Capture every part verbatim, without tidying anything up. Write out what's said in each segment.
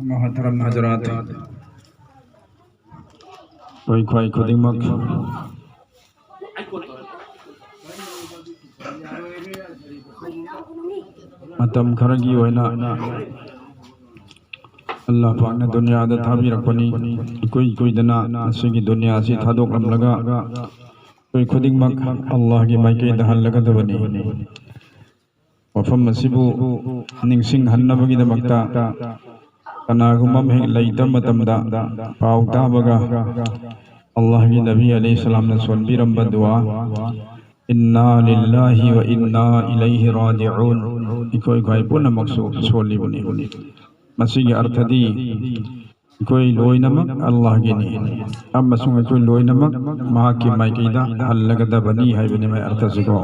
ꯃꯍꯥꯇꯔꯝ ꯍꯖꯔꯥꯠ, ꯑꯩꯈꯣꯏ ꯈ꯭ꯋꯥꯏ ꯈꯨꯗꯤꯡꯃꯛ ꯃꯇꯝ ꯈꯔꯒꯤ ꯑꯣꯏꯅ ꯑꯜꯂꯥꯍ ꯄꯥꯛꯅ ꯗꯨꯅꯤꯌꯥꯗ ꯊꯥꯕꯤꯔꯛꯄꯅꯤ꯫ ꯏꯀꯨꯏ ꯀꯨꯏꯗꯅ ꯃꯁꯤꯒꯤ ꯗꯨꯅꯤꯌꯥ ꯑꯁꯤ ꯊꯥꯗꯣꯛꯂꯝꯂꯒ ꯑꯩꯈꯣꯏ ꯈꯨꯗꯤꯡꯃꯛ ꯑꯜꯂꯥꯍꯒꯤ ꯃꯥꯏꯀꯩꯗ ꯍꯜꯂꯒꯗꯕꯅꯤ꯫ ꯃꯐꯝ ꯑꯁꯤꯕꯨ ꯅꯤꯡꯁꯤꯡꯍꯟꯅꯕꯒꯤꯗꯃꯛꯇ ꯀꯅꯥꯒꯨꯝꯕ ꯑꯃ ꯍꯦꯛ ꯂꯩꯇꯕ ꯃꯇꯝꯗ ꯄꯥꯎ ꯇꯥꯕꯒ ꯑꯜꯂꯥꯍꯒꯤ ꯅꯕꯤ ꯑꯂꯩꯍꯤ ꯁꯂꯥꯝꯅ ꯁꯣꯟꯕꯤꯔꯝꯕ ꯗꯨꯋꯥ, "ꯏꯟꯅꯥ ꯂꯤꯜꯂꯥꯍꯤ ꯋ ꯏꯟꯅꯥ ꯏꯂꯩꯍꯤ ꯔꯥꯖꯤꯎꯟ", ꯑꯩꯈꯣꯏ ꯈ꯭ꯋꯥꯏ ꯄꯨꯝꯅꯃꯛꯁꯨ ꯁꯣꯜꯂꯤꯕꯅꯤ꯫ ꯃꯁꯤꯒꯤ ꯑꯔꯊꯗꯤ ꯑꯩꯈꯣꯏ ꯂꯣꯏꯅꯃꯛ ꯑꯜꯂꯥꯍꯒꯤꯅꯤ ꯑꯃꯁꯨꯡ ꯑꯩꯈꯣꯏ ꯂꯣꯏꯅꯃꯛ ꯃꯍꯥꯛꯀꯤ ꯃꯥꯏꯀꯩꯗ ꯍꯜꯂꯒꯗꯕꯅꯤ ꯍꯥꯏꯕꯅꯤ ꯃꯥꯏ ꯑꯔꯊꯁꯤꯀꯣ꯫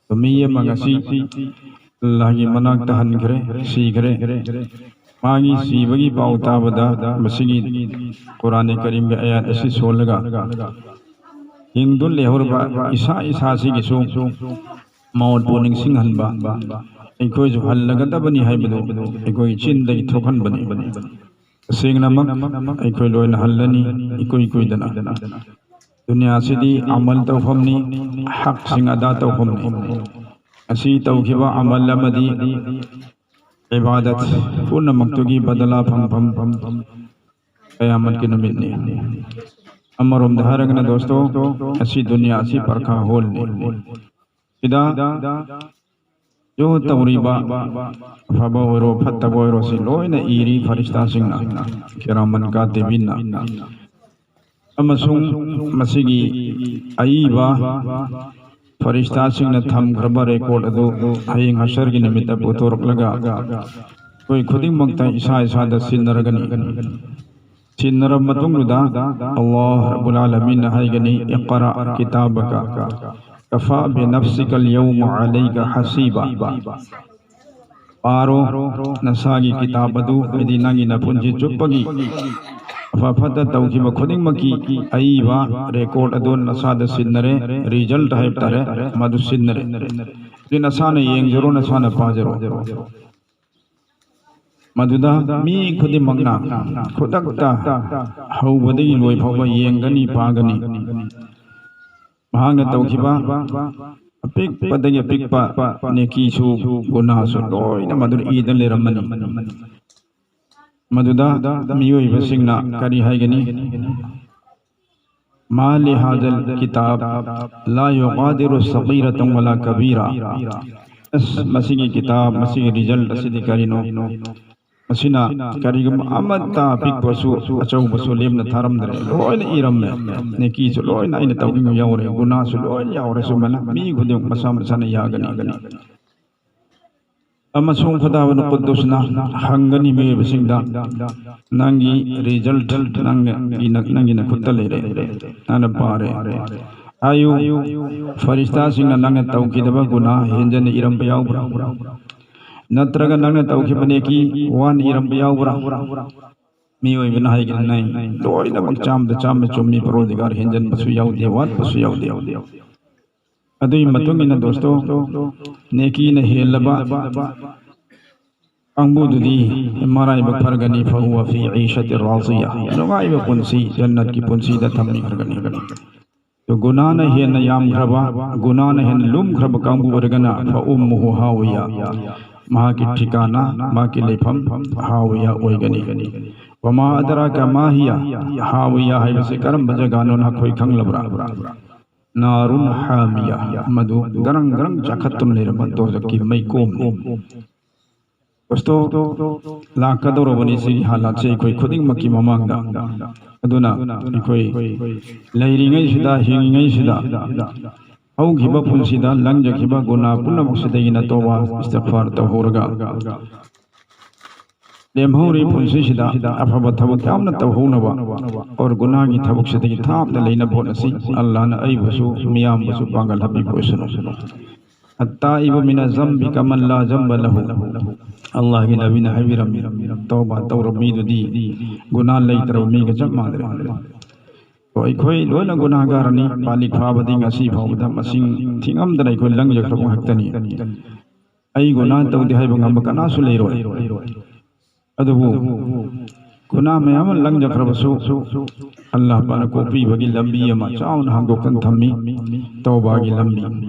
ꯑꯗꯣ ꯃꯤ ꯑꯃ ꯉꯁꯤ ꯑꯜꯂꯥꯍꯒꯤ ꯃꯅꯥꯛꯇ ꯍꯟꯈ꯭ꯔꯦ, ꯁꯤꯈ꯭ꯔꯦ꯫ ꯃꯥꯒꯤ ꯁꯤꯕꯒꯤ ꯄꯥꯎ ꯇꯥꯕꯗ ꯃꯁꯤꯒꯤ ꯀꯨꯔꯥꯟ ꯀꯔꯤꯝꯒꯤ ꯑꯌꯥꯠ ꯑꯁꯤ ꯁꯣꯜꯂꯒ ꯍꯤꯡꯗꯨꯅ ꯂꯩꯍꯧꯔꯕ ꯏꯁꯥ ꯏꯁꯥꯁꯤꯒꯤꯁꯨ ꯃꯥꯎꯠꯄꯨ ꯅꯤꯡꯁꯤꯡꯍꯟꯕ, ꯑꯩꯈꯣꯏꯁꯨ ꯍꯜꯂꯒꯗꯕꯅꯤ ꯍꯥꯏꯕꯗꯨ ꯑꯩꯈꯣꯏꯒꯤ ꯆꯤꯟꯗꯒꯤ ꯊꯣꯛꯍꯟꯕꯅꯤ꯫ ꯇꯁꯦꯡꯅꯃꯛ ꯑꯩꯈꯣꯏ ꯂꯣꯏꯅ ꯍꯜꯂꯅꯤ, ꯏꯀꯨꯏ ꯀꯨꯏꯗꯅ꯫ ꯗꯨꯅꯤꯌꯥꯁꯤꯗꯤ ꯑꯃꯜ ꯇꯧꯐꯝꯅꯤ, ꯍꯛꯁꯤꯡ ꯑꯗꯥ ꯇꯧꯐꯝꯅꯤ꯫ ꯑꯁꯤ ꯇꯧꯈꯤꯕ ꯑꯃꯜ ꯑꯃꯗꯤ ꯏꯕꯥꯗꯠ ꯄꯨꯝꯅꯃꯛꯇꯨꯒꯤ ꯕꯗꯂꯥ ꯐꯪꯐꯝ ꯀꯌꯥꯃꯠꯀꯤ ꯅꯨꯃꯤꯠꯅꯤ꯫ ꯑꯃꯔꯣꯝꯗ ꯍꯥꯏꯔꯒꯅ ꯗꯣꯁꯇꯣ, ꯑꯁꯤ ꯗꯨꯅꯤꯌꯥ ꯑꯁꯤ ꯄꯔꯈꯥ ꯍꯣꯜꯅꯤ꯫ ꯁꯤꯗ ꯌꯣ ꯇꯧꯔꯤꯕ ꯑꯐꯕ ꯑꯣꯏꯔꯣ ꯐꯠꯇꯕ ꯑꯣꯏꯔꯣ ꯁꯤ ꯂꯣꯏꯅ ꯏꯔꯤ ꯐꯔꯤꯁꯇꯥꯁꯤꯡꯅ, ꯀꯤꯔꯥꯃꯟ ꯀꯥꯇꯤꯕꯤꯟꯅ꯫ ꯑꯃꯁꯨꯡ ꯃꯁꯤꯒꯤ ꯑꯏꯕ ꯐꯔꯤꯁꯇꯥꯁꯤꯡꯅ ꯊꯝꯈ꯭ꯔꯕ ꯔꯦꯀꯣꯔꯠ ꯑꯗꯨ ꯍꯌꯦꯡ ꯍꯁꯔꯒꯤ ꯅꯨꯃꯤꯠꯇ ꯄꯨꯊꯣꯔꯛꯂꯒ ꯑꯩꯈꯣꯏ ꯈꯨꯗꯤꯡꯃꯛꯇ ꯏꯁꯥ ꯏꯁꯥꯗ ꯁꯤꯟꯅꯔꯒꯅꯤ꯫ ꯁꯤꯟꯅꯔꯕ ꯃꯇꯨꯡꯗꯨꯗ ꯑꯜꯂꯥꯍ ꯔꯕꯨꯜ ꯑꯥꯂꯃꯤꯟꯅ ꯍꯥꯏꯒꯅꯤ, "ꯏꯛꯔꯥ ꯀꯤꯇꯥꯕꯀ ꯀꯐꯥ ꯕꯤꯅꯐꯁꯤꯀꯜ ꯌꯧꯃ ꯑꯂꯩꯀ ꯍꯁꯤꯕ"꯫ ꯄꯥꯔꯣ ꯅꯁꯥꯒꯤ ꯀꯤꯇꯥꯕ ꯑꯗꯨ, ꯍꯥꯏꯗꯤ ꯅꯪꯒꯤ ꯅꯄꯨꯟꯁꯤ ꯆꯨꯞꯄꯒꯤ ꯑꯐ ꯐꯠꯇ ꯇꯧꯈꯤꯕ ꯈꯨꯗꯤꯡꯃꯛꯀꯤ ꯑꯏꯕ ꯔꯦꯀꯣꯔꯠ ꯑꯗꯨ ꯅꯁꯥꯗ ꯁꯤꯟꯅꯔꯦ, ꯔꯤꯖꯜꯠ ꯍꯥꯏꯕ ꯇꯥꯔꯦ, ꯃꯗꯨ ꯁꯤꯟꯅꯔꯦ꯫ ꯑꯗꯨ ꯅꯁꯥꯅ ꯌꯦꯡꯖꯔꯣ, ꯅꯁꯥꯅ ꯄꯥꯖꯔꯣ꯫ ꯃꯗꯨꯗ ꯃꯤ ꯈꯨꯗꯤꯡꯃꯛꯅ ꯈꯨꯗꯛꯇ ꯍꯧꯕꯗꯒꯤ ꯂꯣꯏ ꯐꯥꯎꯕ ꯌꯦꯡꯒꯅꯤ, ꯄꯥꯒꯅꯤ꯫ ꯃꯍꯥꯛꯅ ꯇꯧꯈꯤꯕ ꯑꯄꯤꯛꯄꯗꯒꯤ ꯑꯄꯤꯛꯄ ꯅꯦꯀꯤꯁꯨ ꯒꯨꯅꯥꯁꯨ ꯂꯣꯏꯅ ꯃꯗꯨꯗ ꯏꯗꯨꯅ ꯂꯩꯔꯝꯃꯅꯤ꯫ ꯃꯗꯨꯗ ꯃꯤꯑꯣꯏꯕꯁꯤꯡꯅ ꯀꯔꯤ ꯍꯥꯏꯒꯅꯤ? "ما لهذا الكتاب لا يغادر صغيرة ولا كبيرة؟" ꯑꯁ, ꯃꯁꯤꯒꯤ ꯀꯤꯇꯥꯕ, ꯃꯁꯤꯒꯤ ꯔꯤꯖꯜꯠ ꯑꯁꯤꯗꯤ ꯀꯔꯤꯅꯣ? ꯃꯁꯤꯅ ꯀꯔꯤꯒꯨꯝꯕ ꯑꯃꯠꯇ ꯑꯄꯤꯛꯄꯁꯨ ꯑꯆꯧꯕꯁꯨ ꯂꯦꯝꯅ ꯊꯥꯔꯝꯗ꯭ꯔꯦ, ꯂꯣꯏꯅ ꯏꯔꯝꯃꯦ꯫ ꯅꯦꯀꯤꯁꯨ ꯂꯣꯏꯅ ꯑꯩꯅ ꯇꯧꯈꯤꯕ ꯌꯥꯎꯔꯦ, ꯒꯨꯅꯥꯁꯨ ꯂꯣꯏꯅ ꯌꯥꯎꯔꯦ꯫ ꯁꯨꯃꯥꯏꯅ ꯃꯤ ꯈꯨꯗꯤꯡꯃꯛ ꯃꯁꯥ ꯃꯁꯥꯅ ꯌꯥꯒꯅꯤ꯫ ꯑꯃꯁꯨꯡ ꯈꯨꯗꯥꯕꯅ ꯀꯨꯗꯨꯁꯅ ꯍꯪꯒꯅꯤ ꯃꯤꯑꯣꯏꯕꯁꯤꯡꯗ, "ꯅꯪꯒꯤ ꯔꯤꯖꯜꯠ ꯅꯪꯅ, ꯅꯪꯒꯤ ꯅꯈꯨꯠꯇ ꯂꯩꯔꯦ, ꯅꯪꯅ ꯄꯥꯔꯦ꯫ ꯍꯥꯏꯌꯨ, ꯐꯔꯤꯁꯇꯥꯁꯤꯡꯅ ꯅꯪꯅ ꯇꯧꯈꯤꯗꯕ ꯒꯨꯅꯥ ꯍꯦꯟꯖꯟꯅ ꯏꯔꯝꯕ ꯌꯥꯎꯕ꯭ꯔꯥ? ꯅꯠꯇ꯭ꯔꯒ ꯅꯪꯅ ꯇꯧꯈꯤꯕ ꯅꯦꯀꯤ ꯋꯥꯟ ꯏꯔꯝꯕ ꯌꯥꯎꯕ꯭ꯔꯥ?" ꯃꯤꯑꯣꯏꯕꯅ ꯍꯥꯏꯒꯅꯤ, "ꯂꯣꯏꯅꯃꯛ ꯆꯥꯝꯗ ꯆꯥꯝꯃ ꯆꯨꯝꯃꯤ, ꯄꯔꯣꯗꯤꯒꯥꯔ ꯍꯦꯟꯖꯟꯕꯁꯨ ꯌꯥꯎꯗꯦ, ꯋꯥꯠꯄꯁꯨ ꯌꯥꯎꯗꯦ꯫" ꯑꯗꯨꯒꯤ ꯃꯇꯨꯡ ꯏꯟꯅ, ꯗꯣꯁꯇꯣ, ꯅꯦꯀꯤꯅ ꯍꯦꯜꯂꯕ ꯀꯥꯡꯕꯨꯗꯨꯗꯤ ꯃꯔꯥꯏꯕꯛ ꯐꯔꯒꯅꯤ, "فهو في عيشة راضية", ꯅꯨꯡꯉꯥꯏꯕ ꯄꯨꯟꯁꯤ, ꯖꯟꯅꯠꯀꯤ ꯄꯨꯟꯁꯤꯗ ꯊꯝꯕꯤꯈ꯭ꯔꯒꯅꯤ꯫ ꯑꯗꯨ ꯒꯨꯅꯥꯅ ꯍꯦꯟꯅ ꯌꯥꯝꯈ꯭ꯔꯕ, ꯒꯨꯅꯥꯅ ꯍꯦꯟꯅ ꯂꯨꯝꯈ꯭ꯔꯕ ꯀꯥꯡꯕꯨ ꯑꯣꯏꯔꯒꯅ, "فأمه هاوية", ꯃꯍꯥꯛꯀꯤ ꯊꯤꯀꯥꯅ, ꯃꯍꯥꯛꯀꯤ ꯂꯩꯐꯝ ꯍꯥꯋꯤꯌꯥ ꯑꯣꯏꯒꯅꯤ꯫ "وما أدراك ما هي", ꯍꯥꯋꯤꯌꯥ ꯍꯥꯏꯕꯁꯤ ꯀꯔꯝꯕ ꯖꯒꯥꯅꯣ ꯅꯈꯣꯏ ꯈꯪꯂꯕ꯭ꯔꯥ? "نار حامية", ꯃꯗꯨ ꯒꯔꯪ ꯒꯔꯪ ꯆꯥꯈꯠꯇꯨꯅ ꯂꯩꯔꯕ ꯗꯣꯖꯛꯀꯤ ꯃꯩꯀꯣꯝꯅꯤ꯫ ꯀꯣꯁꯇꯣ ꯂꯥꯛꯀꯗꯧꯔꯕꯅꯤ ꯁꯤꯒꯤ ꯍꯥꯂꯥꯠꯁꯦ ꯑꯩꯈꯣꯏ ꯈꯨꯗꯤꯡꯃꯛꯀꯤ ꯃꯃꯥꯡꯗ꯫ ꯑꯗꯨꯅ ꯑꯩꯈꯣꯏ ꯂꯩꯔꯤꯉꯩꯁꯤꯗ, ꯍꯤꯡꯉꯤꯉꯩꯁꯤꯗ, ꯍꯧꯈꯤꯕ ꯄꯨꯟꯁꯤꯗ ꯂꯪꯖꯈꯤꯕ ꯒꯨꯅꯥ ꯄꯨꯝꯅꯃꯛꯁꯤꯗꯒꯤ ꯅꯇꯣꯕꯥ ꯏꯁꯇꯤꯒꯐꯥꯔ ꯇꯧꯍꯧꯔꯒ, ꯂꯦꯝꯍꯧꯔꯤ ꯄꯨꯟꯁꯤꯁꯤꯗ ꯑꯐꯕ ꯊꯕꯛ ꯌꯥꯝꯅ ꯇꯧꯍꯧꯅꯕ, ꯑꯣꯔ ꯒꯨꯅꯥꯒꯤ ꯊꯕꯛꯁꯤꯗꯒꯤ ꯊꯥꯞꯅ ꯂꯩꯅꯕ ꯍꯣꯠꯅꯁꯤ꯫ ꯑꯜꯂꯥꯍꯅ ꯑꯩꯕꯨꯁꯨ ꯃꯤꯌꯥꯝꯕꯨꯁꯨ ꯄꯥꯡꯒꯜ ꯍꯥꯞꯄꯤꯕ ꯑꯣꯏꯁꯅꯨ꯫ "التائب من الذنب كمن لا ذنب له", ꯑꯜꯂꯥꯍꯒꯤ ꯅꯕꯤꯅ ꯍꯥꯏꯕꯤꯔꯝꯃꯤ, ꯇꯧꯕꯥ ꯇꯧꯔꯕ ꯃꯤꯗꯨꯗꯤ ꯒꯨꯅꯥ ꯂꯩꯇ꯭ꯔꯕ ꯃꯤꯒ ꯆꯞ ꯃꯥꯟꯅꯔꯦ꯫ ꯑꯩꯈꯣꯏ ꯂꯣꯏꯅ ꯒꯨꯅꯥꯒꯥꯔꯅꯤ꯫ ꯕꯥꯂꯤꯒ ꯐꯥꯕꯗꯤ ꯉꯁꯤ ꯐꯥꯎꯕꯗ ꯃꯁꯤꯡ ꯊꯤꯉꯝꯗꯅ ꯑꯩꯈꯣꯏ ꯂꯪꯖꯈ꯭ꯔꯕ ꯉꯥꯛꯇꯅꯤ꯫ ꯑꯩ ꯒꯨꯅꯥ ꯇꯧꯗꯦ ꯍꯥꯏꯕ ꯉꯝꯕ ꯀꯅꯥꯁꯨ ꯂꯩꯔꯣꯏ꯫ ꯑꯗꯨꯕꯨ ꯒꯨꯅꯥ ꯃꯌꯥꯝ ꯑꯃ ꯂꯪꯖꯈ꯭ꯔꯕꯁꯨ, ꯑꯜꯂꯥꯍ ꯄꯥꯛꯅ ꯀꯣꯛꯄꯤꯕꯒꯤ ꯂꯝꯕꯤ ꯑꯃ ꯆꯥꯎꯅ ꯍꯥꯡꯗꯣꯛꯇꯨꯅ ꯊꯝꯃꯤ, ꯇꯧꯕꯥꯒꯤ ꯂꯝꯕꯤ꯫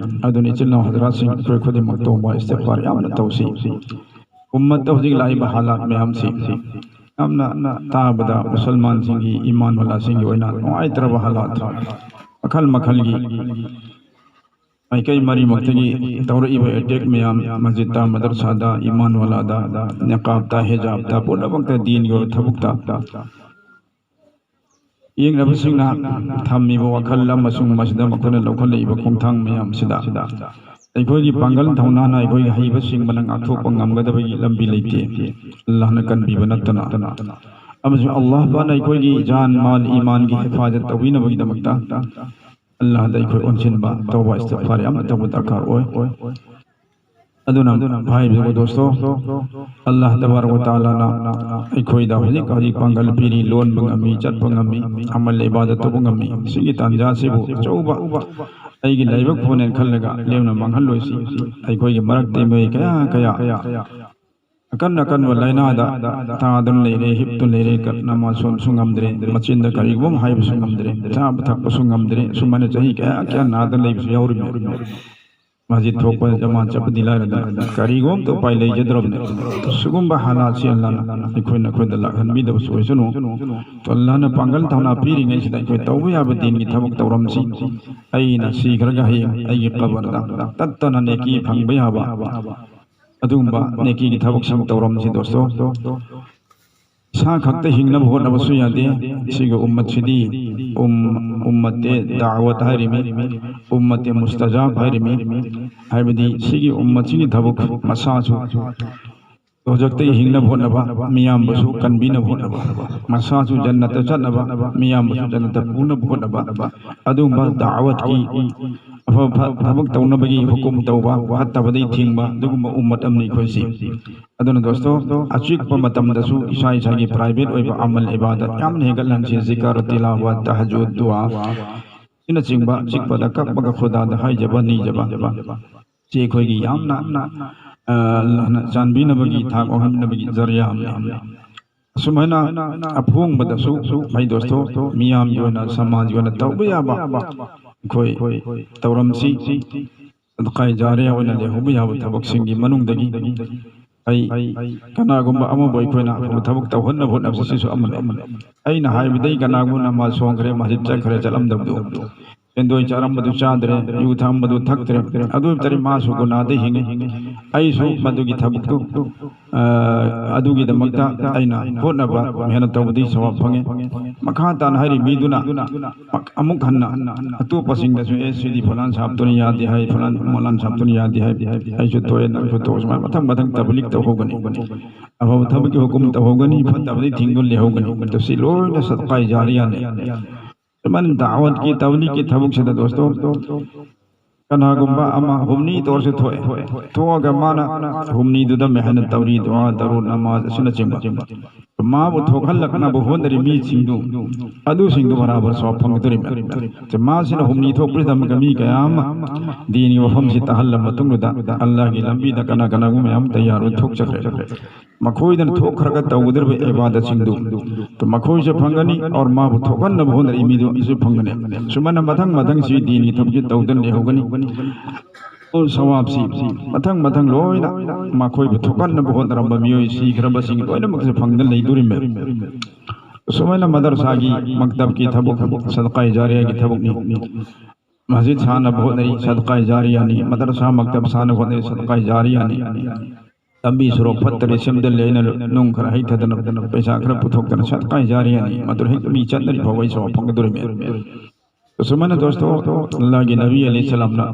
ꯑꯗꯨꯅ ꯏꯆꯤꯜ ꯏꯅꯥꯎ ꯍꯖꯔꯥꯠꯁꯤꯡ, ꯑꯩꯈꯣꯏ ꯈꯨꯗꯤꯡꯃꯛ ꯇꯧꯕꯥ ꯏꯁꯇꯤꯒꯐꯥꯔ ꯌꯥꯝꯅ ꯇꯧꯁꯤ꯫ ꯎꯝꯃꯠꯇ ꯍꯧꯖꯤꯛ ꯂꯥꯛꯏꯕ ꯍꯥꯂꯥꯠ ꯃꯌꯥꯝꯁꯤ ꯌꯥꯝꯅ ꯇꯥꯕꯗ ꯃꯨꯁꯜꯃꯥꯟꯁꯤꯡꯒꯤ, ꯏꯃꯥꯟ ꯋꯥꯂꯥꯁꯤꯡꯒꯤ ꯑꯣꯏꯅ ꯅꯨꯡꯉꯥꯏꯇ꯭ꯔꯕ ꯍꯥꯂꯥꯠ ꯃꯈꯜ ꯃꯈꯜꯒꯤ ꯃꯥꯏꯀꯩ ꯃꯔꯤꯃꯛꯇꯒꯤ ꯇꯧꯔꯛꯏꯕ ꯑꯦꯇꯦꯛ ꯃꯌꯥꯝ, ꯃꯁꯖꯤꯗꯇ, ꯃꯗꯔꯁꯥꯗ, ꯏꯃꯥꯟ ꯋꯥꯂꯥꯗ, ꯅꯤꯀꯥꯕꯇ, ꯍꯤꯖꯥꯕꯇ, ꯄꯨꯝꯅꯃꯛꯇ, ꯗꯤꯟꯒꯤ ꯑꯣꯏꯕ ꯊꯕꯛꯇ ꯌꯦꯡꯅꯕꯁꯤꯡꯅ ꯊꯝꯃꯤꯕ ꯋꯥꯈꯜ ꯑꯃꯁꯨꯡ ꯃꯁꯤꯗ ꯃꯈꯣꯏꯅ ꯂꯧꯈꯠꯂꯛꯏꯕ ꯈꯣꯡꯊꯥꯡ ꯃꯌꯥꯝꯁꯤꯗ ꯑꯩꯈꯣꯏꯒꯤ ꯄꯥꯡꯒꯜ ꯊꯧꯅꯥꯅ, ꯑꯩꯈꯣꯏꯒꯤ ꯍꯩꯕ ꯁꯤꯡꯕꯅ ꯉꯥꯛꯊꯣꯛꯄ ꯉꯝꯒꯗꯕꯒꯤ ꯂꯝꯕꯤ ꯂꯩꯇꯦ, ꯑꯜꯂꯥꯍꯅ ꯀꯟꯕꯤꯕ ꯅꯠꯇꯅ꯫ ꯑꯃꯁꯨꯡ ꯑꯜꯂꯥꯍ ꯄꯥꯛꯅ ꯑꯩꯈꯣꯏꯒꯤ ꯖꯥꯟ, ꯃꯥꯜ, ꯏꯃꯥꯟꯒꯤ ꯍꯤꯐꯥꯖꯠ ꯇꯧꯕꯤꯅꯕꯒꯤꯗꯃꯛꯇ ꯑꯜꯂꯥꯍꯗ ꯑꯩꯈꯣꯏ ꯑꯣꯟꯁꯤꯟꯕ, ꯇꯧꯕꯥ ꯏꯁꯇꯤꯒꯐꯥꯔ ꯌꯥꯝꯅ ꯇꯧꯕ ꯗꯔꯀꯥꯔ ꯑꯣꯏ꯫ ꯑꯗꯨꯅ ꯍꯥꯏꯔꯤꯕ ꯗꯣꯁꯇꯣ, ꯑꯜꯂꯥꯍ ꯇꯕꯥꯔꯛ ꯋ ꯇꯥꯂꯥꯅ ꯑꯩꯈꯣꯏꯗ ꯍꯧꯖꯤꯛ ꯍꯧꯖꯤꯛ ꯄꯥꯡꯒꯜ ꯄꯤꯔꯤ, ꯂꯣꯟꯕ ꯉꯝꯃꯤ, ꯆꯠꯄ ꯉꯝꯃꯤ, ꯑꯃꯜ ꯏꯕꯥꯗꯠ ꯇꯧꯕ ꯉꯝꯃꯤ꯫ ꯁꯤꯒꯤ ꯇꯥꯟꯖꯥꯁꯤꯕꯨ ꯑꯆꯧꯕ ꯑꯩꯒꯤ ꯂꯥꯏꯕꯛ ꯐꯣꯟꯅꯦꯅ ꯈꯜꯂꯒ ꯂꯦꯝꯅ ꯃꯥꯡꯍꯜꯂꯣꯏꯁꯤ꯫ ꯑꯩꯈꯣꯏꯒꯤ ꯃꯔꯛꯇ ꯃꯤꯑꯣꯏ ꯀꯌꯥ ꯀꯌꯥ ꯑꯀꯟ ꯑꯀꯟꯕ ꯂꯥꯏꯅꯥꯗ ꯇꯥꯗꯨꯅ ꯂꯩꯔꯦ, ꯍꯤꯞꯇꯨꯅ ꯂꯩꯔꯦ, ꯀ-, ꯅꯃꯥꯖ ꯁꯣꯟꯕꯁꯨ ꯉꯝꯗ꯭ꯔꯦ, ꯃꯆꯤꯟꯗ ꯀꯔꯤꯒꯨꯝꯕ ꯑꯃ ꯍꯥꯏꯕꯁꯨ ꯉꯝꯗ꯭ꯔꯦ, ꯆꯥꯕ ꯊꯛꯄꯁꯨ ꯉꯝꯗ꯭ꯔꯦ, ꯁꯨꯃꯥꯏꯅ ꯆꯍꯤ ꯀꯌꯥ ꯀꯌꯥ ꯅꯥꯗꯅ ꯂꯩꯕꯁꯨ ꯌꯥꯎꯔꯤꯕꯅꯤ꯫ ꯃꯁꯖꯤꯗ ꯊꯣꯛꯄ, ꯖꯃꯥꯠ ꯆꯠꯄꯗꯤ ꯂꯥꯏꯔꯗꯅ ꯀꯔꯤꯒꯨꯝꯕ ꯑꯝꯇ ꯎꯄꯥꯏ ꯂꯩꯖꯗ꯭ꯔꯕꯅꯤ꯫ ꯁꯤꯒꯨꯝꯕ ꯍꯥꯂꯥꯠꯁꯤ ꯑꯜꯂꯥꯍꯅ ꯑꯩꯈꯣꯏꯅ ꯑꯩꯈꯣꯏꯗ ꯂꯥꯛꯍꯟꯕꯤꯗꯕꯁꯨ ꯑꯣꯏꯁꯅꯨ꯫ ꯑꯜꯂꯥꯍꯅ ꯄꯥꯡꯒꯜ ꯊꯧꯅꯥ ꯄꯤꯔꯤꯉꯩꯁꯤꯗ ꯑꯩꯈꯣꯏ ꯇꯧꯕ ꯌꯥꯕ ꯗꯤꯟꯒꯤ ꯊꯕꯛ ꯇꯧꯔꯝꯁꯤ꯫ ꯑꯩꯅ ꯁꯤꯈ꯭ꯔꯒ ꯍꯌꯦꯡ ꯑꯩꯒꯤ ꯀꯕꯔꯗ ꯇꯠꯇꯅ ꯅꯦꯀꯤ ꯐꯪꯕ ꯌꯥꯕ ꯑꯗꯨꯒꯨꯝꯕ ꯅꯦꯀꯤꯒꯤ ꯊꯕꯛꯁꯤꯡ ꯇꯧꯔꯝꯁꯤ ꯗꯣꯁꯇꯣ꯫ ꯏꯁꯥ ꯈꯛꯇ ꯍꯤꯡꯅꯕ ꯍꯣꯠꯅꯕꯁꯨ ꯌꯥꯗꯦ꯫ ꯁꯤꯒꯤ ꯎꯝꯃꯠꯁꯤꯗꯤ ꯎꯝ-, ꯎꯝꯃꯠꯇꯦ ꯗꯥꯋꯠ ꯍꯥꯏꯔꯤꯃꯤ, ꯎꯝꯃꯠꯇꯦ ꯃꯨꯁꯇꯖꯥꯕ ꯍꯥꯏꯔꯤꯃꯤ꯫ ꯍꯥꯏꯕꯗꯤ ꯁꯤꯒꯤ ꯎꯝꯃꯠꯁꯤꯒꯤ ꯊꯕꯛ ꯃꯁꯥꯁꯨ ꯍꯧꯖꯤꯛꯇꯒꯤ ꯍꯤꯡꯅꯕ ꯍꯣꯠꯅꯕ, ꯃꯤꯌꯥꯝꯕꯁꯨ ꯀꯟꯕꯤꯅꯕ ꯍꯣꯠꯅꯕ, ꯃꯁꯥꯁꯨ ꯖꯟꯅꯠꯇ ꯆꯠꯅꯕ, ꯃꯤꯌꯥꯝꯕꯁꯨ ꯖꯟꯅꯠꯇ ꯄꯨꯅꯕ ꯍꯣꯠꯅꯕ, ꯑꯗꯨꯒꯨꯝꯕ ꯗꯥꯋꯠꯀꯤ ꯑꯐꯕ ꯊꯕꯛ ꯇꯧꯅꯕꯒꯤ ꯍꯨꯀꯨꯝ ꯇꯧꯕ, ꯐꯠꯇꯕꯗꯒꯤ ꯊꯤꯡꯕ, ꯑꯗꯨꯒꯨꯝꯕ ꯎꯝꯃꯠ ꯑꯃꯅꯤ ꯑꯩꯈꯣꯏꯁꯤ꯫ ꯑꯗꯨꯅ ꯗꯣꯁꯇꯣ, ꯑꯆꯤꯛꯄ ꯃꯇꯝꯗꯁꯨ ꯏꯁꯥ ꯏꯁꯥꯒꯤ ꯄ꯭ꯔꯥꯏꯚꯦꯠ ꯑꯣꯏꯕ ꯑꯃꯜ ꯏꯕꯥꯗꯠ ꯌꯥꯝꯅ ꯍꯦꯟꯒꯠꯍꯟꯁꯤ꯫ ꯖꯤꯀꯔ, ꯇꯤꯂꯥꯋꯠ, ꯇꯍꯖꯨꯗ, ꯗꯨꯋꯥ ꯑꯁꯤꯅꯆꯤꯡꯕ ꯑꯆꯤꯛꯄꯗ ꯀꯞꯄꯒ ꯈꯨꯗꯥꯗ ꯍꯥꯏꯖꯕ, ꯅꯤꯖꯕ, ꯁꯤ ꯑꯩꯈꯣꯏꯒꯤ ꯌꯥꯝꯅ ꯑ, ꯑꯜꯂꯥꯍꯅ ꯆꯥꯟꯕꯤꯅꯕꯒꯤ ꯊꯥꯛ ꯋꯥꯡꯍꯟꯕꯤꯅꯕꯒꯤ ꯖꯔꯤꯌꯥ ꯑꯃꯅꯤ꯫ ꯑꯁꯨꯃꯥꯏꯅ ꯑꯐꯣꯡꯕꯗꯁꯨ, ꯚꯥꯏ ꯗꯣꯁꯇꯣ, ꯃꯤꯌꯥꯝꯒꯤ ꯑꯣꯏꯅ, ꯁꯃꯥꯖꯒꯤ ꯑꯣꯏꯅ ꯇꯧꯕ ꯌꯥꯕ ꯑꯩꯈꯣꯏ ꯇꯧꯔꯝꯁꯤ꯫ ꯁꯗꯀꯥꯏ ꯖꯥꯔꯤꯌꯥ ꯑꯣꯏꯅ ꯂꯩꯍꯧꯕ ꯌꯥꯕ ꯊꯕꯛꯁꯤꯡꯒꯤ ꯃꯅꯨꯡꯗꯒꯤ ꯑꯩ ꯀꯅꯥꯒꯨꯝꯕ ꯑꯃꯕꯨ ꯑꯩꯈꯣꯏꯅ ꯑꯐꯕ ꯊꯕꯛ ꯇꯧꯍꯟꯅꯕ ꯍꯣꯠꯅꯕꯁꯤ ꯁꯤꯁꯨ ꯑꯃꯅꯤ꯫ ꯑꯩꯅ ꯍꯥꯏꯕꯗꯩ ꯀꯅꯥꯒꯨꯝꯕ ꯅꯃꯥꯖ ꯁꯣꯟꯈ꯭ꯔꯦ, ꯃꯁꯖꯤꯗ ꯆꯠꯈ꯭ꯔꯦ, ꯆꯠꯂꯝꯗꯕꯗꯨ, ꯁꯦꯟꯗꯣꯏ ꯆꯥꯔꯝꯕꯗꯨ ꯆꯥꯗ꯭ꯔꯦ, ꯌꯨ ꯊꯛꯑꯝꯕꯗꯨ ꯊꯛꯇ꯭ꯔꯦ, ꯑꯗꯨ ꯑꯣꯏꯕ ꯇꯥꯔꯗꯤ ꯃꯥꯁꯨ ꯒꯨꯅꯥꯗ ꯍꯤꯡꯉꯤ, ꯑꯩꯁꯨ ꯃꯗꯨꯒꯤ ꯊꯕꯛꯇꯨ, ꯑ, ꯑꯗꯨꯒꯤꯗꯃꯛꯇ ꯑꯩꯅ ꯍꯣꯠꯅꯕ, ꯃꯦꯍꯅꯠ ꯇꯧꯕꯗꯤ ꯁꯋꯥꯕ ꯐꯪꯉꯤ꯫ ꯃꯈꯥ ꯇꯥꯅ ꯍꯥꯏꯔꯤ ꯃꯤꯗꯨꯅ ꯑꯃꯨꯛ ꯍꯟꯅ ꯑꯇꯣꯞꯄꯁꯤꯡꯗꯁꯨ, "ꯑꯦ, ꯁꯤꯗꯤ ꯐꯂꯥꯟ ꯁꯥꯕꯇꯨꯅ ꯌꯥꯗꯦ ꯍꯥꯏ, ꯐꯂꯥꯟ ꯃꯧꯂꯥꯟ ꯁꯥꯕꯇꯨꯅ ꯌꯥꯗꯦ ꯍꯥꯏ, ꯑꯩꯁꯨ ꯇꯣꯛꯑꯦ, ꯅꯪꯁꯨ ꯇꯣꯛꯑꯣ", ꯁꯨꯃꯥꯏꯅ ꯃꯊꯪ ꯃꯊꯪ ꯇꯕꯂꯤꯛ ꯇꯧꯍꯧꯒꯅꯤ꯫ ꯑꯐꯕ ꯊꯕꯛꯀꯤ ꯍꯨꯀꯨꯝ ꯇꯧꯍꯧꯒꯅꯤ, ꯐꯠꯇꯕꯗꯤ ꯊꯤꯡꯗꯨꯅ ꯂꯩꯍꯧꯒꯅꯤ꯫ ꯑꯗꯨ ꯁꯤ ꯂꯣꯏꯅ ꯁꯗꯀꯥꯏ ꯖꯥꯔꯤꯌꯥꯅꯤ꯫ ꯁꯨꯃꯥꯏꯅ ꯗꯥꯋꯠꯀꯤ ꯇꯕꯂꯤꯛꯀꯤ ꯊꯕꯛꯁꯤꯗ ꯗꯣꯁꯇꯣ, ꯀꯅꯥꯒꯨꯝꯕ ꯑꯃ ꯍꯨꯝꯅꯤ ꯇꯧꯔꯁꯨ ꯊꯣꯛꯑꯦ, ꯊꯣꯛꯑꯒ ꯃꯥꯅ ꯍꯨꯝꯅꯤꯗꯨꯗ ꯃꯦꯍꯅꯠ ꯇꯧꯔꯤ, ꯗꯨꯋꯥ ꯇꯧꯔꯨ, ꯅꯃꯥꯖ ꯑꯁꯤꯅꯆꯤꯡꯕ, ꯃꯥꯕꯨ ꯊꯣꯛꯍꯜꯂꯛꯅꯕ ꯍꯣꯠꯅꯔꯤ ꯃꯤꯁꯤꯡꯗꯨ, ꯑꯗꯨꯁꯤꯡꯗꯨ ꯕꯔꯥꯕꯔ ꯁꯋꯥꯕ ꯐꯪꯒꯗꯧꯔꯤꯕꯅꯤ꯫ ꯃꯥꯁꯤꯅ ꯍꯨꯝꯅꯤ ꯊꯣꯛꯄꯁꯤꯗ ꯑꯃꯨꯛꯀ ꯃꯤ ꯀꯌꯥ ꯑꯃ ꯗꯤꯟꯒꯤ ꯋꯥꯐꯝꯁꯤ ꯇꯥꯍꯜꯂ ꯃꯇꯨꯡꯗꯨꯗ ꯑꯜꯂꯥꯍꯒꯤ ꯂꯝꯕꯤꯗ ꯀꯅꯥ ꯀꯅꯥꯒꯨꯝꯕ ꯃꯌꯥꯝ ꯇꯌꯥꯔ ꯑꯣꯏ ꯊꯣꯛꯆꯈ꯭ꯔꯦ꯫ ꯃꯈꯣꯏꯗꯅ ꯊꯣꯛꯈ꯭ꯔꯒ ꯇꯧꯒꯗꯧꯔꯤꯕ ꯏꯕꯥꯗꯠꯁꯤꯡꯗꯨ, ꯃꯈꯣꯏꯁꯨ ꯐꯪꯒꯅꯤ, ꯑꯣꯔ ꯃꯥꯕꯨ ꯊꯣꯛꯍꯟꯅꯕ ꯍꯣꯠꯅꯔꯤ ꯃꯤꯗꯨ ꯑꯁꯨ ꯐꯪꯒꯅꯤ꯫ ꯁꯨꯃꯥꯏꯅ ꯃꯊꯪ ꯃꯊꯪ ꯁꯤ ꯗꯤꯟꯒꯤ ꯊꯕꯛꯁꯤ ꯇꯧꯗꯨꯅ ꯂꯩꯍꯧꯒꯅꯤ꯫ ꯑꯣ, ꯁꯋꯥꯕꯁꯤ ꯃꯊꯪ ꯃꯊꯪ ꯂꯣꯏꯅ ꯃꯈꯣꯏꯕꯨ ꯊꯣꯛꯍꯟꯅꯕ ꯍꯣꯠꯅꯔꯝꯕ ꯃꯤꯑꯣꯏ ꯁꯤꯈ꯭ꯔꯕꯁꯤꯡ ꯂꯣꯏꯅꯃꯛꯁꯦ ꯐꯪꯗꯅ ꯂꯩꯗꯣꯔꯤꯃꯦ꯫ ꯑꯁꯨꯃꯥꯏꯅ ꯃꯗꯔꯁꯥꯒꯤ, ꯃꯛꯇꯕꯀꯤ ꯊꯕꯛ ꯁꯗꯀꯥꯏ ꯖꯥꯔꯤꯌꯥꯒꯤ ꯊꯕꯛꯅꯤ꯫ ꯃꯁꯖꯤꯗ ꯁꯥꯅꯕ ꯍꯣꯠꯅꯔꯤ, ꯁꯗꯀꯥꯏ ꯖꯥꯔꯤꯌꯥꯅꯤ꯫ ꯃꯗꯔꯁꯥ, ꯃꯛꯇꯕ ꯁꯥꯅꯕ ꯍꯣꯠꯅꯔꯤ, ꯁꯗꯀꯥꯏ ꯖꯥꯔꯤꯌꯥꯅꯤ꯫ ꯂꯝꯕꯤ ꯁꯣꯔꯣꯛ ꯐꯠꯇꯔꯦ, ꯁꯦꯝꯗꯜꯂꯦ ꯍꯥꯏꯅ ꯅꯨꯡ ꯈꯔ ꯍꯩꯊꯗꯅ, ꯄꯩꯁꯥ ꯈꯔ ꯄꯨꯊꯣꯛꯇꯅ ꯁꯗꯀꯥꯏ ꯖꯥꯔꯤꯌꯥꯅꯤ꯫ ꯃꯗꯨ ꯍꯦꯛ ꯃꯤ ꯆꯠꯅꯔꯤ ꯐꯥꯎꯕ ꯑꯩ ꯁꯋꯥꯕ ꯐꯪꯒꯗꯧꯔꯤꯃꯦ꯫ ꯑꯁꯨꯃꯥꯏꯅ ꯗꯣꯁꯇꯣ, ꯑꯜꯂꯥꯍꯒꯤ ꯅꯕꯤ ꯑꯂꯩꯍꯤ ꯁꯂꯥꯝꯅ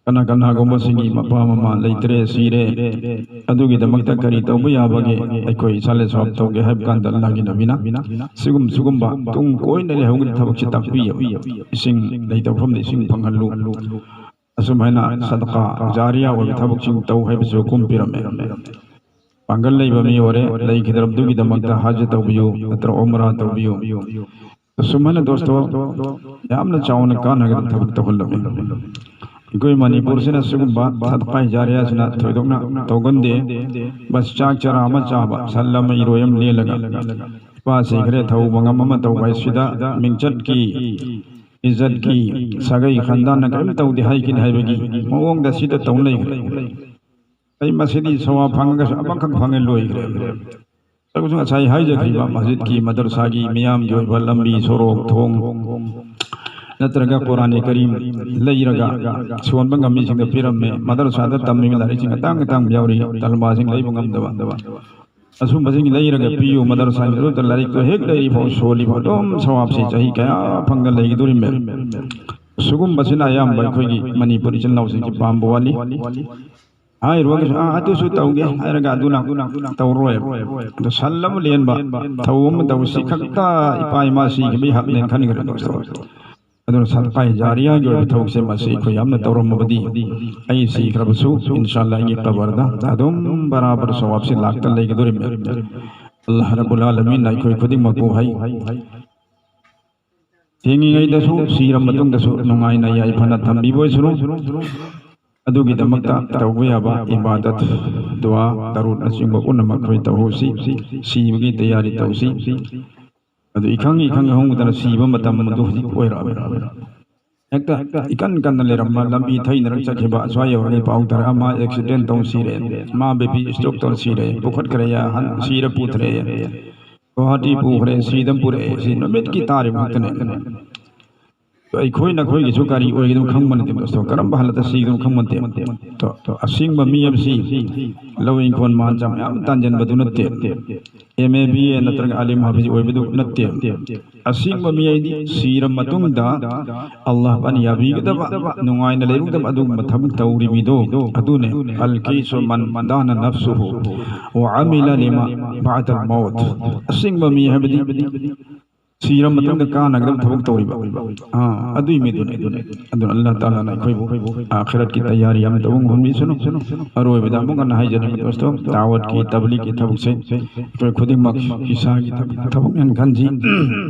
ꯀꯅꯥ ꯀꯅꯥꯒꯨꯝꯕꯁꯤꯡꯒꯤ ꯃꯄꯥ ꯃꯃꯥ ꯂꯩꯇ꯭ꯔꯦ, ꯁꯤꯔꯦ, ꯑꯗꯨꯒꯤꯗꯃꯛꯇ ꯀꯔꯤ ꯇꯧꯕ ꯌꯥꯕꯒꯦ, ꯑꯩꯈꯣꯏ ꯏꯁꯥ ꯂꯩ ꯁꯋꯥꯕ ꯇꯧꯒꯦ ꯍꯥꯏꯕ ꯀꯥꯟꯗ ꯑꯜꯂꯥꯍꯒꯤ ꯅꯕꯤꯅ ꯁꯤꯒꯨꯝ ꯁꯤꯒꯨꯝꯕ ꯇꯨꯡ ꯀꯣꯏꯅ ꯂꯩꯍꯧꯒꯅꯤ ꯊꯕꯛꯁꯤ ꯇꯥꯛꯄꯤꯌꯦꯕ꯫ ꯏꯁꯤꯡ ꯂꯩꯇꯕ ꯃꯐꯝꯗ ꯏꯁꯤꯡ ꯐꯪꯍꯜꯂꯨ꯫ ꯑꯁꯨꯝ ꯍꯥꯏꯅ ꯁꯗꯀꯥ ꯖꯥꯔꯤꯌꯥ ꯑꯣꯏꯕ ꯊꯕꯛꯁꯤꯡ ꯇꯧ ꯍꯥꯏꯕꯁꯨ ꯍꯨꯀꯨꯝ ꯄꯤꯔꯝꯃꯦ꯫ ꯄꯥꯡꯒꯜ ꯂꯩꯕ ꯃꯤ ꯑꯣꯏꯔꯦ, ꯂꯩꯈꯤꯗ꯭ꯔꯕꯗꯨꯒꯤꯗꯃꯛꯇ ꯍꯖ ꯇꯧꯕꯤꯌꯨ, ꯅꯠꯇ꯭ꯔꯒ ꯎꯝꯔꯥ ꯇꯧꯕꯤꯌꯨ꯫ ꯑꯁꯨꯝ ꯍꯥꯏꯅ ꯗꯣꯁꯇꯣ, ꯌꯥꯝꯅ ꯆꯥꯎꯅ ꯀꯥꯟꯅꯒꯗꯕ ꯊꯕꯛ ꯇꯧꯍꯜꯂꯝꯃꯤ꯫ ꯑꯩꯈꯣꯏ ꯃꯅꯤꯄꯨꯔꯁꯤꯅ ꯁꯤꯒꯨꯝꯕ ꯁꯗꯀꯥ ꯖꯥꯔꯤꯌꯥꯁꯤꯅ ꯊꯣꯏꯗꯣꯛꯅ ꯇꯧꯒꯟꯗꯦ꯫ ꯕꯁ ꯆꯥꯛ ꯆꯔꯥ ꯑꯃ ꯆꯥꯕ, ꯁꯟ ꯑꯃ ꯏꯔꯣꯏ ꯑꯃ ꯂꯦꯜꯂꯒ, ꯏꯄꯥ ꯁꯤꯈ꯭ꯔꯦ, ꯊꯧ ꯃꯉꯝ ꯑꯃ ꯇꯧꯕ ꯍꯥꯏꯁꯤꯗ ꯃꯤꯡꯆꯠꯀꯤ, ꯏꯖꯠꯀꯤ, ꯁꯥꯒꯩ ꯈꯟꯗꯥꯅ ꯀꯔꯤꯝ ꯇꯧꯗꯦ ꯍꯥꯏꯈꯤꯅꯤ ꯍꯥꯏꯕꯒꯤ ꯃꯑꯣꯡꯗ ꯁꯤꯗ ꯇꯧ ꯂꯩꯈ꯭ꯔꯦ꯫ ꯑꯩ ꯃꯁꯤꯗꯤ ꯁꯋꯥ ꯐꯪꯉꯒꯁꯨ ꯑꯃꯈꯛ ꯐꯪꯉꯦ, ꯂꯣꯏꯈ꯭ꯔꯦ꯫ ꯑꯗꯨꯁꯨ ꯉꯁꯥꯏ ꯍꯥꯏꯖꯈ꯭ꯔꯤꯕ ꯃꯁꯖꯤꯗꯀꯤ, ꯃꯗꯔꯁꯥꯒꯤ, ꯃꯤꯌꯥꯝꯒꯤ ꯑꯣꯏꯕ ꯂꯝꯕꯤ ꯁꯣꯔꯣꯛ ꯊꯣꯡ ꯅꯠꯇ꯭ꯔꯒ ꯀꯨꯔꯥꯟ ꯀꯔꯤꯝ ꯂꯩꯔꯒ ꯁꯣꯟꯕ ꯉꯝꯃꯤꯁꯤꯡꯗ ꯄꯤꯔꯝꯃꯦ꯫ ꯃꯗꯔꯁꯥꯗ ꯇꯝꯃꯤꯕ ꯂꯥꯏꯔꯤꯛꯁꯤꯡ ꯑꯇꯥꯡ ꯑꯇꯥꯡꯕ ꯌꯥꯎꯔꯤ, ꯇꯂꯕꯥꯁꯤꯡ ꯂꯩꯕ ꯉꯝꯗꯕ꯫ ꯑꯁꯨꯝꯕꯁꯤꯡ ꯂꯩꯔꯒ ꯄꯤꯌꯨ꯫ ꯃꯗꯔꯁꯥꯒꯤ ꯃꯅꯨꯡꯗ ꯂꯥꯏꯔꯤꯛꯇꯣ ꯍꯦꯛ ꯂꯩꯔꯤ ꯐꯥꯎ ꯁꯣꯜꯂꯤ ꯐꯥꯎ ꯑꯗꯨꯝ ꯁꯋꯥꯞꯁꯤ ꯆꯍꯤ ꯀꯌꯥ ꯐꯪꯗ ꯂꯩꯒꯗꯧꯔꯤꯃꯦ꯫ ꯁꯤꯒꯨꯝꯕꯁꯤꯅ ꯑꯌꯥꯝꯕ ꯑꯩꯈꯣꯏꯒꯤ ꯃꯅꯤꯄꯨꯔ ꯏꯆꯤꯜ ꯏꯅꯥꯎꯁꯤꯡꯁꯤ ꯄꯥꯝꯕ ꯋꯥꯠꯂꯤ꯫ ꯍꯥꯏꯔꯨꯔꯒꯁꯨ, "ꯑꯥ, ꯑꯗꯨꯁꯨ ꯇꯧꯒꯦ" ꯍꯥꯏꯔꯒ ꯑꯗꯨꯅ ꯇꯧꯔꯣꯏꯕ꯫ ꯑꯗꯣ ꯁꯟ ꯑꯃ ꯂꯦꯟꯕ, ꯊꯧ ꯑꯃ ꯇꯧꯕ, ꯁꯤ ꯈꯛꯇ ꯏꯄꯥ ꯏꯃꯥ ꯁꯤꯈꯤꯕꯒꯤ ꯍꯛꯅꯦꯅ ꯈꯟꯈ꯭ꯔꯦ, ꯗꯣꯁꯇꯣ꯫ ꯑꯗꯨꯅ ꯁꯗꯀꯥ ꯖꯥꯔꯤꯌꯥꯒꯤ ꯑꯣꯏꯕ ꯊꯕꯛꯁꯦ ꯃꯁꯤ ꯑꯩꯈꯣꯏ ꯌꯥꯝꯅ ꯇꯧꯔꯝꯃꯕꯗꯤ, ꯑꯩ ꯁꯤꯈ꯭ꯔꯕꯁꯨ ꯏꯟꯁꯥꯜꯂꯥ ꯑꯩꯒꯤ ꯀꯕꯔꯗ ꯑꯗꯨꯝ ꯕꯔꯥꯕꯔ ꯁꯋꯥꯞꯁꯤ ꯂꯥꯛꯇ ꯂꯩꯒꯗꯧꯔꯤꯃꯤ꯫ ꯑꯜꯂꯥꯍ ꯔꯕꯨꯜ ꯑꯥꯂꯃꯤꯟꯅ ꯑꯩꯈꯣꯏ ꯈꯨꯗꯤꯡꯃꯛꯄꯨ ꯍꯩ ꯊꯦꯡꯉꯤꯉꯩꯗꯁꯨ, ꯁꯤꯔ ꯃꯇꯨꯡꯗꯁꯨ ꯅꯨꯡꯉꯥꯏꯅ ꯌꯥꯏꯐꯅ ꯊꯝꯕꯤꯕ ꯑꯣꯏꯁꯅꯨ꯫ ꯑꯗꯨꯒꯤꯗꯃꯛꯇ ꯇꯧꯕ ꯌꯥꯕ ꯏꯕꯥꯗꯠ, ꯗꯨꯋꯥ, ꯗꯔꯨꯗꯅꯆꯤꯡꯕ ꯄꯨꯝꯅꯃꯛ ꯑꯩꯈꯣꯏ ꯇꯧꯍꯧꯁꯤ꯫ ꯁꯤꯕꯒꯤ ꯇꯌꯥꯔꯤ ꯇꯧꯁꯤ꯫ ꯑꯗꯨ ꯏꯈꯪ ꯏꯈꯪ ꯈꯪꯍꯧꯗꯅ ꯁꯤꯕ ꯃꯇꯝ ꯑꯗꯨ ꯍꯧꯖꯤꯛ ꯑꯣꯏꯔꯛꯑꯕꯅꯤ꯫ ꯍꯦꯛꯇ ꯏꯀꯟ ꯀꯟꯅ ꯂꯩꯔꯝꯕ, ꯂꯝꯕꯤ ꯊꯩꯅꯔ ꯆꯠꯈꯤꯕ, ꯑꯁ꯭ꯋꯥꯏ ꯌꯧꯔꯒ ꯄꯥꯎ ꯇꯥꯔꯦ, "ꯑꯃ ꯑꯦꯛꯁꯤꯗꯦꯟ ꯇꯧ ꯁꯤꯔꯦ, ꯃꯥ ꯕꯤ ꯄꯤ ꯏꯁꯇ꯭ꯔꯣꯛ ꯇꯧꯔ ꯁꯤꯔꯦ, ꯄꯨꯈꯠꯈ꯭ꯔꯦ, ꯍꯟ ꯁꯤꯔ ꯄꯨꯊꯔꯛꯑꯦ, ꯒꯨꯋꯥꯍꯥꯇꯤ ꯄꯨꯈ꯭ꯔꯦ, ꯁꯤꯗ ꯄꯨꯔꯛꯑꯦ", ꯁꯤ ꯅꯨꯃꯤꯠꯀꯤ ꯇꯥꯔꯤꯕ ꯉꯥꯛꯇꯅꯦ꯫ ꯑꯩꯈꯣꯏ ꯅꯈꯣꯏꯒꯤꯁꯨ ꯀꯔꯤ ꯑꯣꯏꯒꯗꯕ ꯈꯪꯕ ꯅꯠꯇꯦ, ꯗꯣꯁꯇꯣ, ꯀꯔꯝꯕ ꯍꯥꯂꯠꯇ ꯁꯤꯒꯗꯕ ꯈꯪꯕ ꯅꯠꯇꯦ꯫ ꯇꯣ, ꯇꯣ, ꯑꯁꯦꯡꯕ ꯃꯤ ꯍꯥꯏꯕꯁꯤ ꯂꯧ ꯏꯪꯈꯣꯜ ꯃꯥꯟ ꯆꯥꯝ ꯃꯌꯥꯝ ꯇꯥꯟꯖꯟꯕꯗꯨ ꯅꯠꯇꯦ, ꯑꯦꯝ ꯑꯦ, ꯕꯤ ꯑꯦ ꯅꯠꯇ꯭ꯔꯒ ꯑꯥꯂꯤꯝ ꯍꯥꯐꯤꯖ ꯑꯣꯏꯕꯗꯨ ꯅꯠꯇꯦ꯫ ꯑꯁꯦꯡꯕ ꯃꯤ ꯍꯥꯏꯗꯤ ꯁꯤꯔ ꯃꯇꯨꯡꯗ ꯑꯜꯂꯥꯍ ꯄꯥꯛꯅ ꯌꯥꯕꯤꯒꯗꯕ, ꯅꯨꯡꯉꯥꯏꯅ ꯂꯩꯔꯨꯒꯗꯕ ꯑꯗꯨꯒꯨꯝꯕ ꯊꯕꯛ ꯇꯧꯔꯤꯕꯤꯗꯣ ꯑꯗꯨꯅꯦ꯫ "ꯑꯜ ꯀꯩꯁꯨ ꯃꯟ ꯗꯥꯅ ꯅꯐ꯭ꯁꯨꯍꯨ ꯋ ꯑꯃꯤꯂ ꯂꯤꯃꯥ ꯕꯥꯗꯜ ꯃꯧꯠ"꯫ ꯑꯁꯦꯡꯕ ꯃꯤ ꯍꯥꯏꯕꯗꯤ ꯁꯤꯔ ꯃꯇꯨꯡꯗ ꯀꯥꯟꯅꯒꯗꯕ ꯊꯕꯛ ꯇꯧꯔꯤꯕ, ꯑꯥ, ꯑꯗꯨꯏ ꯃꯤꯗꯨꯅꯤ꯫ ꯑꯗꯨꯅ ꯑꯜꯂꯥꯍ ꯇꯥꯂꯥꯅ ꯑꯩꯈꯣꯏꯕꯨ ꯑꯥꯈꯤꯔꯠꯀꯤ ꯇꯌꯥꯔꯤ ꯌꯥꯝ ꯇꯧꯕ ꯉꯝꯍꯟꯕꯤꯁꯅꯨ꯫ ꯑꯔꯣꯏꯕꯗ ꯑꯃꯨꯛ ꯍꯟꯅ ꯍꯥꯏꯖꯅꯤꯡꯕ, ꯗꯣꯁꯇꯣ, ꯗꯥꯋꯠꯀꯤ, ꯇꯕꯂꯤꯒꯀꯤ ꯊꯕꯛꯁꯦ ꯑꯩꯈꯣꯏ ꯈꯨꯗꯤꯡꯃꯛ ꯏꯁꯥꯒꯤ ꯊꯕꯛ, ꯊꯕꯛꯅꯦꯅ ꯈꯟꯁꯤ꯫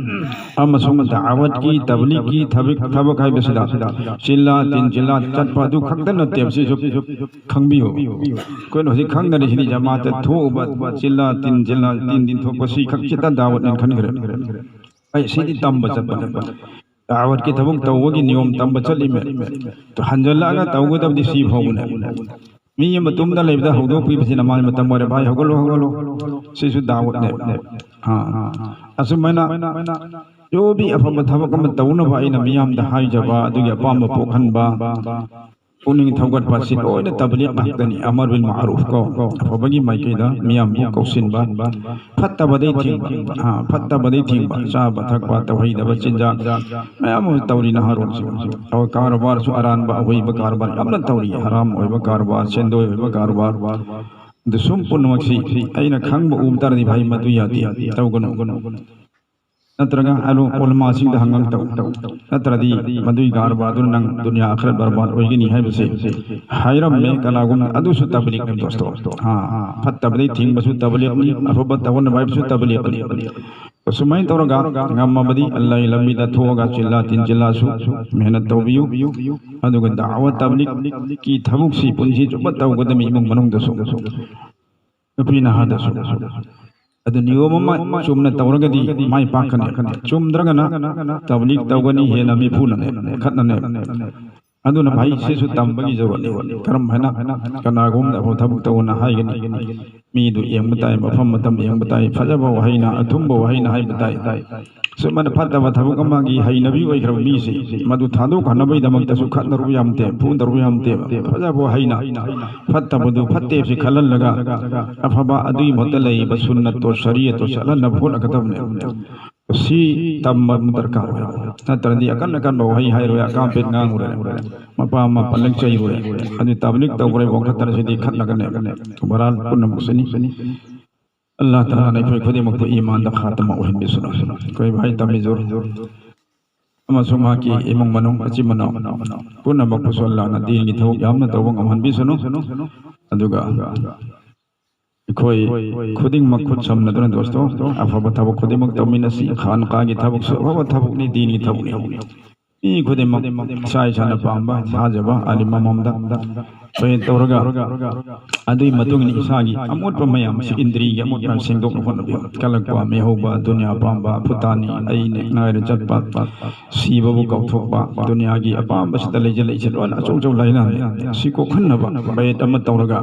ꯑꯃꯁꯨꯡ ꯗꯥꯋꯠꯀꯤ, ꯇꯕꯂꯤꯒꯀꯤ ꯊꯕꯛ, ꯊꯕꯛ ꯍꯥꯏꯕꯁꯤꯗ ꯆꯤꯜꯂꯥ ꯇꯤꯟ ꯆꯤꯜꯂꯥ ꯆꯠꯄ ꯑꯗꯨ ꯈꯛꯇ ꯅꯠꯇꯦꯕ꯫ ꯁꯤꯁꯨ ꯈꯪꯕꯤꯌꯨ꯫ ꯑꯩꯈꯣꯏꯅ ꯍꯧꯖꯤꯛ ꯈꯪꯅꯔꯤꯁꯤꯗꯤ ꯖꯃꯥꯠꯇ ꯊꯣꯛꯎꯕ, ꯆꯤꯜꯂꯥ ꯇꯤꯟ ꯆꯤꯜꯂꯥ ꯇꯤꯟ ꯇꯤꯟ ꯊꯣꯛꯄ, ꯁꯤ ꯈꯛꯁꯤꯇ ꯗꯥꯋꯠꯅꯦꯅ ꯈꯟꯈ꯭ꯔꯦ꯫ ꯑꯩ ꯁꯤꯗꯤ ꯇꯝꯕ ꯆꯠꯄꯅꯦ꯫ ꯗꯥꯋꯠꯀꯤ ꯊꯕꯛ ꯇꯧꯕꯒꯤ ꯅꯤꯌꯣꯝ ꯇꯝꯕ ꯆꯠꯂꯤꯃꯦ꯫ ꯍꯟꯖꯜꯂꯛꯑꯒ ꯇꯧꯒꯗꯕꯗꯤ ꯁꯤ ꯐꯥꯎꯕꯅꯦ꯫ ꯃꯤ ꯑꯃ ꯇꯨꯝꯗ ꯂꯩꯕꯗ ꯍꯧꯗꯣꯛꯄꯤꯕꯁꯤꯅ ꯃꯥꯒꯤ ꯃꯇꯝ ꯑꯣꯏꯔꯦ, "ꯚꯥꯏ, ꯍꯧꯒꯠꯂꯣ, ꯍꯧꯒꯠꯂꯣ"꯫ ꯁꯤꯁꯨ ꯗꯥꯋꯠꯅꯦ꯫ ꯑꯥ꯫ ꯑꯁꯨꯃꯥꯏꯅ ꯌꯣꯕꯤ ꯑꯐꯕ ꯊꯕꯛ ꯑꯃ ꯇꯧꯅꯕ ꯑꯩꯅ ꯃꯤꯌꯥꯝꯗ ꯍꯥꯏꯖꯕ, ꯑꯗꯨꯒꯤ ꯑꯄꯥꯝꯕ ꯄꯣꯛꯍꯟꯕ, ꯄꯨꯛꯅꯤꯡ ꯊꯧꯒꯠꯄ, ꯁꯤ ꯂꯣꯏꯅ ꯇꯕꯂꯤꯒ ꯉꯥꯛꯇꯅꯤ꯫ ꯑꯃꯔ ꯕꯤꯜ ꯃꯥꯔꯨꯐ ꯀꯣ, ꯑꯐꯕꯒꯤ ꯃꯥꯏꯀꯩꯗ ꯃꯤꯌꯥꯝꯕꯨ ꯀꯧꯁꯤꯟꯕ, ꯐꯠꯇꯕꯗꯩ ꯊꯤꯡꯕ, ꯑꯥ, ꯐꯠꯇꯕꯗꯩ ꯊꯤꯡꯕ, ꯆꯥꯕ ꯊꯛꯄ, ꯇꯧꯍꯩꯗꯕ ꯆꯤꯟꯖꯥꯛ ꯃꯌꯥꯝ ꯑꯃ ꯇꯧꯔꯤ ꯅꯍꯥꯔꯣꯜꯁꯤꯡ꯫ ꯑꯩꯈꯣꯏ ꯀꯔꯕꯥꯔꯁꯨ ꯑꯔꯥꯟꯕ ꯑꯍꯣꯏꯕ ꯀꯔꯕꯥꯔ ꯌꯥꯝꯅ ꯇꯧꯔꯤ, ꯍꯔꯥꯝ ꯑꯣꯏꯕ ꯀꯔꯕꯥꯔ, ꯁꯦꯟꯗꯣꯏ ꯑꯣꯏꯕ ꯀꯔꯕꯥꯔ꯫ ꯑꯗꯨ ꯁꯨꯝ ꯄꯨꯝꯅꯃꯛꯁꯤ ꯑꯩꯅ ꯈꯪꯕ ꯎꯕ ꯇꯥꯔꯗꯤ, "ꯚꯥꯏ, ꯃꯗꯨ ꯌꯥꯗꯦ, ꯇꯧꯒꯅꯨ"꯫ ꯅꯠꯇ꯭ꯔꯒ ꯑꯂꯨ ꯎꯂꯃꯥꯁꯤꯡꯗ ꯍꯪꯉꯒ ꯇꯧ꯫ ꯅꯠꯇ꯭ꯔꯗꯤ ꯃꯗꯨꯒꯤ ꯀꯔꯕꯥꯔꯗꯨꯅ ꯅꯪ ꯗꯨꯅꯤꯌꯥ ꯑꯥꯈꯤꯔꯠ ꯕꯔꯕꯥꯗ ꯑꯣꯏꯒꯅꯤ ꯍꯥꯏꯕꯁꯦ ꯍꯥꯏꯔꯝꯃꯦ ꯀꯅꯥꯒꯨꯝꯕ꯫ ꯑꯗꯨꯁꯨ ꯇꯕꯂꯤꯒꯅꯤ ꯗꯣꯁꯇꯣ꯫ ꯑꯥ, ꯐꯠꯇꯕꯗꯩ ꯊꯤꯡꯕꯁꯨ ꯇꯕꯂꯤꯒꯅꯤ, ꯑꯐꯕ ꯇꯧꯍꯟꯅꯕ ꯍꯥꯏꯕꯁꯨ ꯇꯕꯂꯤꯒꯅꯤ꯫ ꯑꯁꯨꯃꯥꯏꯅ ꯇꯧꯔꯒ ꯉꯝꯃꯕꯗꯤ ꯑꯜꯂꯥꯍꯒꯤ ꯂꯝꯕꯤꯗ ꯊꯣꯛꯑꯒ ꯆꯤꯜꯂꯥ ꯇꯤꯟ ꯆꯤꯜꯂꯥꯁꯨ ꯃꯦꯍꯅꯠ ꯇꯧꯕꯤꯌꯨ꯫ ꯑꯗꯨꯒ ꯗꯥꯋꯠ ꯇꯕꯂꯤꯒꯀꯤ ꯊꯕꯛꯁꯤ ꯄꯨꯟꯁꯤ ꯆꯨꯞꯄ ꯇꯧꯒꯗꯕꯅꯤ, ꯏꯃꯨꯡ ꯃꯅꯨꯡꯗꯁꯨ꯫ ꯅꯨꯄꯤ ꯅꯍꯥꯗꯁꯨ꯫ ꯑꯗꯨ ꯅꯤꯌꯣꯝ ꯑꯃ ꯆꯨꯝꯅ ꯇꯧꯔꯒꯗꯤ ꯃꯥꯏ ꯄꯥꯛꯀꯅꯤ꯫ ꯆꯨꯝꯗ꯭ꯔꯒꯅ ꯇꯕꯂꯤꯒ ꯇꯧꯒꯅꯤ, ꯍꯦꯟꯅ ꯃꯤꯐꯨꯅꯅꯦ, ꯈꯠꯅꯅꯦ꯫ ꯑꯗꯨꯅ ꯚꯥꯏ, ꯁꯤꯁꯨ ꯇꯝꯕꯒꯤ ꯖꯔꯨꯔꯠꯅꯤ꯫ ꯀꯔꯝ ꯍꯥꯏꯅ ꯀꯅꯥꯒꯨꯝꯕꯗ ꯑꯐꯕ ꯊꯕꯛ ꯇꯧꯅ ꯍꯥꯏꯒꯅꯤ? ꯃꯤꯗꯨ ꯌꯦꯡꯕ ꯇꯥꯏ, ꯃꯐꯝ ꯃꯇꯝ ꯌꯦꯡꯕ ꯇꯥꯏ, ꯐꯖꯕ ꯋꯥꯍꯩꯅ, ꯑꯊꯨꯝꯕ ꯋꯥꯍꯩꯅ ꯍꯥꯏꯕ ꯇꯥꯏ꯫ ꯁꯨꯃꯥꯏꯅ ꯐꯠꯇꯕ ꯊꯕꯛ ꯑꯃꯒꯤ ꯍꯩꯅꯕꯤ ꯑꯣꯏꯈ꯭ꯔꯕ ꯃꯤꯁꯤ, ꯃꯗꯨ ꯊꯥꯗꯣꯛꯈꯅꯕꯒꯤꯗꯃꯛꯇꯁꯨ ꯈꯠꯅꯔꯨ ꯌꯥꯝꯇꯦ, ꯐꯨꯗꯔꯨ ꯌꯥꯝꯇꯦ꯫ ꯐꯖꯕ ꯋꯥꯍꯩꯅ ꯐꯠꯇꯕꯗꯨ ꯐꯠꯇꯦꯁꯤ ꯈꯜꯍꯜꯂꯒ, ꯑꯐꯕ ꯑꯗꯨꯒꯤ ꯃꯍꯨꯠꯇ ꯂꯩꯔꯤꯕ ꯁꯨꯟꯅꯠꯇꯣ, ꯁꯔꯤꯌꯠꯇꯣ ꯆꯠꯍꯟꯅꯕ ꯍꯣꯠꯅꯒꯗꯕꯅꯦ꯫ ꯁꯤ ꯇꯝꯕ ꯑꯃ ꯗꯔꯀꯥꯔ ꯑꯣꯏ꯫ ꯅꯠꯇ꯭ꯔꯗꯤ ꯑꯀꯟ ꯑꯀꯟꯕ ꯋꯥꯍꯩ ꯍꯥꯏꯔꯨꯔꯦ, ꯑꯀꯥꯝ ꯄꯦꯠ ꯉꯥꯡꯉꯨꯔꯦ, ꯃꯄꯥ ꯃꯃꯥ ꯄꯜꯂꯛ ꯆꯩꯔꯨꯔꯦ, ꯑꯗꯨ ꯇꯕꯂꯤꯒ ꯇꯧꯈ꯭ꯔꯦ, ꯋꯥꯡꯈꯠꯇꯅ ꯁꯤꯗꯤ ꯈꯠꯅꯒꯅꯦ꯫ ꯕꯍꯔꯍꯥꯜ ꯄꯨꯝꯅꯃꯛꯁꯤꯅꯤ꯫ ꯑꯜꯂꯥꯍ ꯇꯥꯂꯥꯅ ꯑꯩꯈꯣꯏ ꯈꯨꯗꯤꯡꯃꯛꯄꯨ ꯏꯃꯥꯟꯗ ꯈꯥꯇꯃ ꯑꯣꯏꯍꯟꯕꯤꯁꯅꯨ꯫ ꯑꯩꯈꯣꯏ ꯚꯥꯏ ꯇꯥꯃꯤꯖꯨꯔ ꯑꯃꯁꯨꯡ ꯃꯍꯥꯛꯀꯤ ꯏꯃꯨꯡ ꯃꯅꯨꯡ, ꯃꯆꯤꯟ ꯃꯅꯥꯎ ꯄꯨꯝꯅꯃꯛꯄꯨꯁꯨ ꯑꯜꯂꯥꯍꯅ ꯗꯤꯟꯒꯤ ꯊꯕꯛ ꯌꯥꯝꯅ ꯇꯧꯕ ꯉꯝꯍꯟꯕꯤꯁꯅꯨ꯫ ꯑꯗꯨꯒ ꯑꯩꯈꯣꯏ ꯈꯨꯗꯤꯡꯃꯛ ꯈꯨꯠ ꯁꯝꯅꯗꯨꯅ ꯗꯣꯁꯇꯣ, ꯑꯐꯕ ꯊꯕꯛ ꯈꯨꯗꯤꯡꯃꯛ ꯇꯧꯃꯤꯟꯅꯁꯤ꯫ ꯈꯥꯟ ꯀꯥꯒꯤ ꯊꯕꯛꯁꯨ ꯑꯐꯕ ꯊꯕꯛꯅꯤ, ꯗꯤꯟꯒꯤ ꯊꯕꯛꯅꯤ꯫ ꯃꯤ ꯈꯨꯗꯤꯡꯃꯛ ꯏꯁꯥ ꯏꯁꯥꯅ ꯄꯥꯝꯕ, ꯁꯥꯖꯕ, ꯑꯥꯂꯤꯝ ꯑꯃꯃꯝꯗ ꯇꯧꯔꯒ, ꯑꯗꯨꯒꯤ ꯃꯇꯨꯡ ꯏꯟꯅ ꯏꯁꯥꯒꯤ ꯑꯃꯣꯠꯄ ꯃꯌꯥꯝꯁꯤ, ꯏꯟꯗ꯭ꯔꯤꯒꯤ ꯑꯃꯣꯠꯄ ꯁꯦꯡꯗꯣꯛꯅ ꯍꯣꯠꯅꯕꯤꯌꯨ꯫ ꯀꯜꯂꯛꯄ, ꯃꯤꯍꯧꯕ, ꯗꯨꯅꯤꯌꯥ ꯄꯥꯝꯕ, ꯐꯨꯇꯥꯅꯤ, ꯑꯩꯅ ꯉꯥꯏꯔ ꯆꯠꯄ, ꯁꯤꯕꯕꯨ ꯀꯥꯎꯊꯣꯛꯄ, ꯗꯨꯅꯤꯌꯥꯒꯤ ꯑꯄꯥꯝꯕꯁꯤꯗ ꯂꯩꯖ ꯂꯩꯁꯦ ꯂꯣꯏꯅ ꯑꯆꯧ ꯑꯆꯧ ꯂꯥꯏꯅꯥꯅꯤ꯫ ꯁꯤ ꯀꯣꯛꯍꯟꯅꯕ ꯕꯌꯦꯠ ꯑꯃ ꯇꯧꯔꯒ,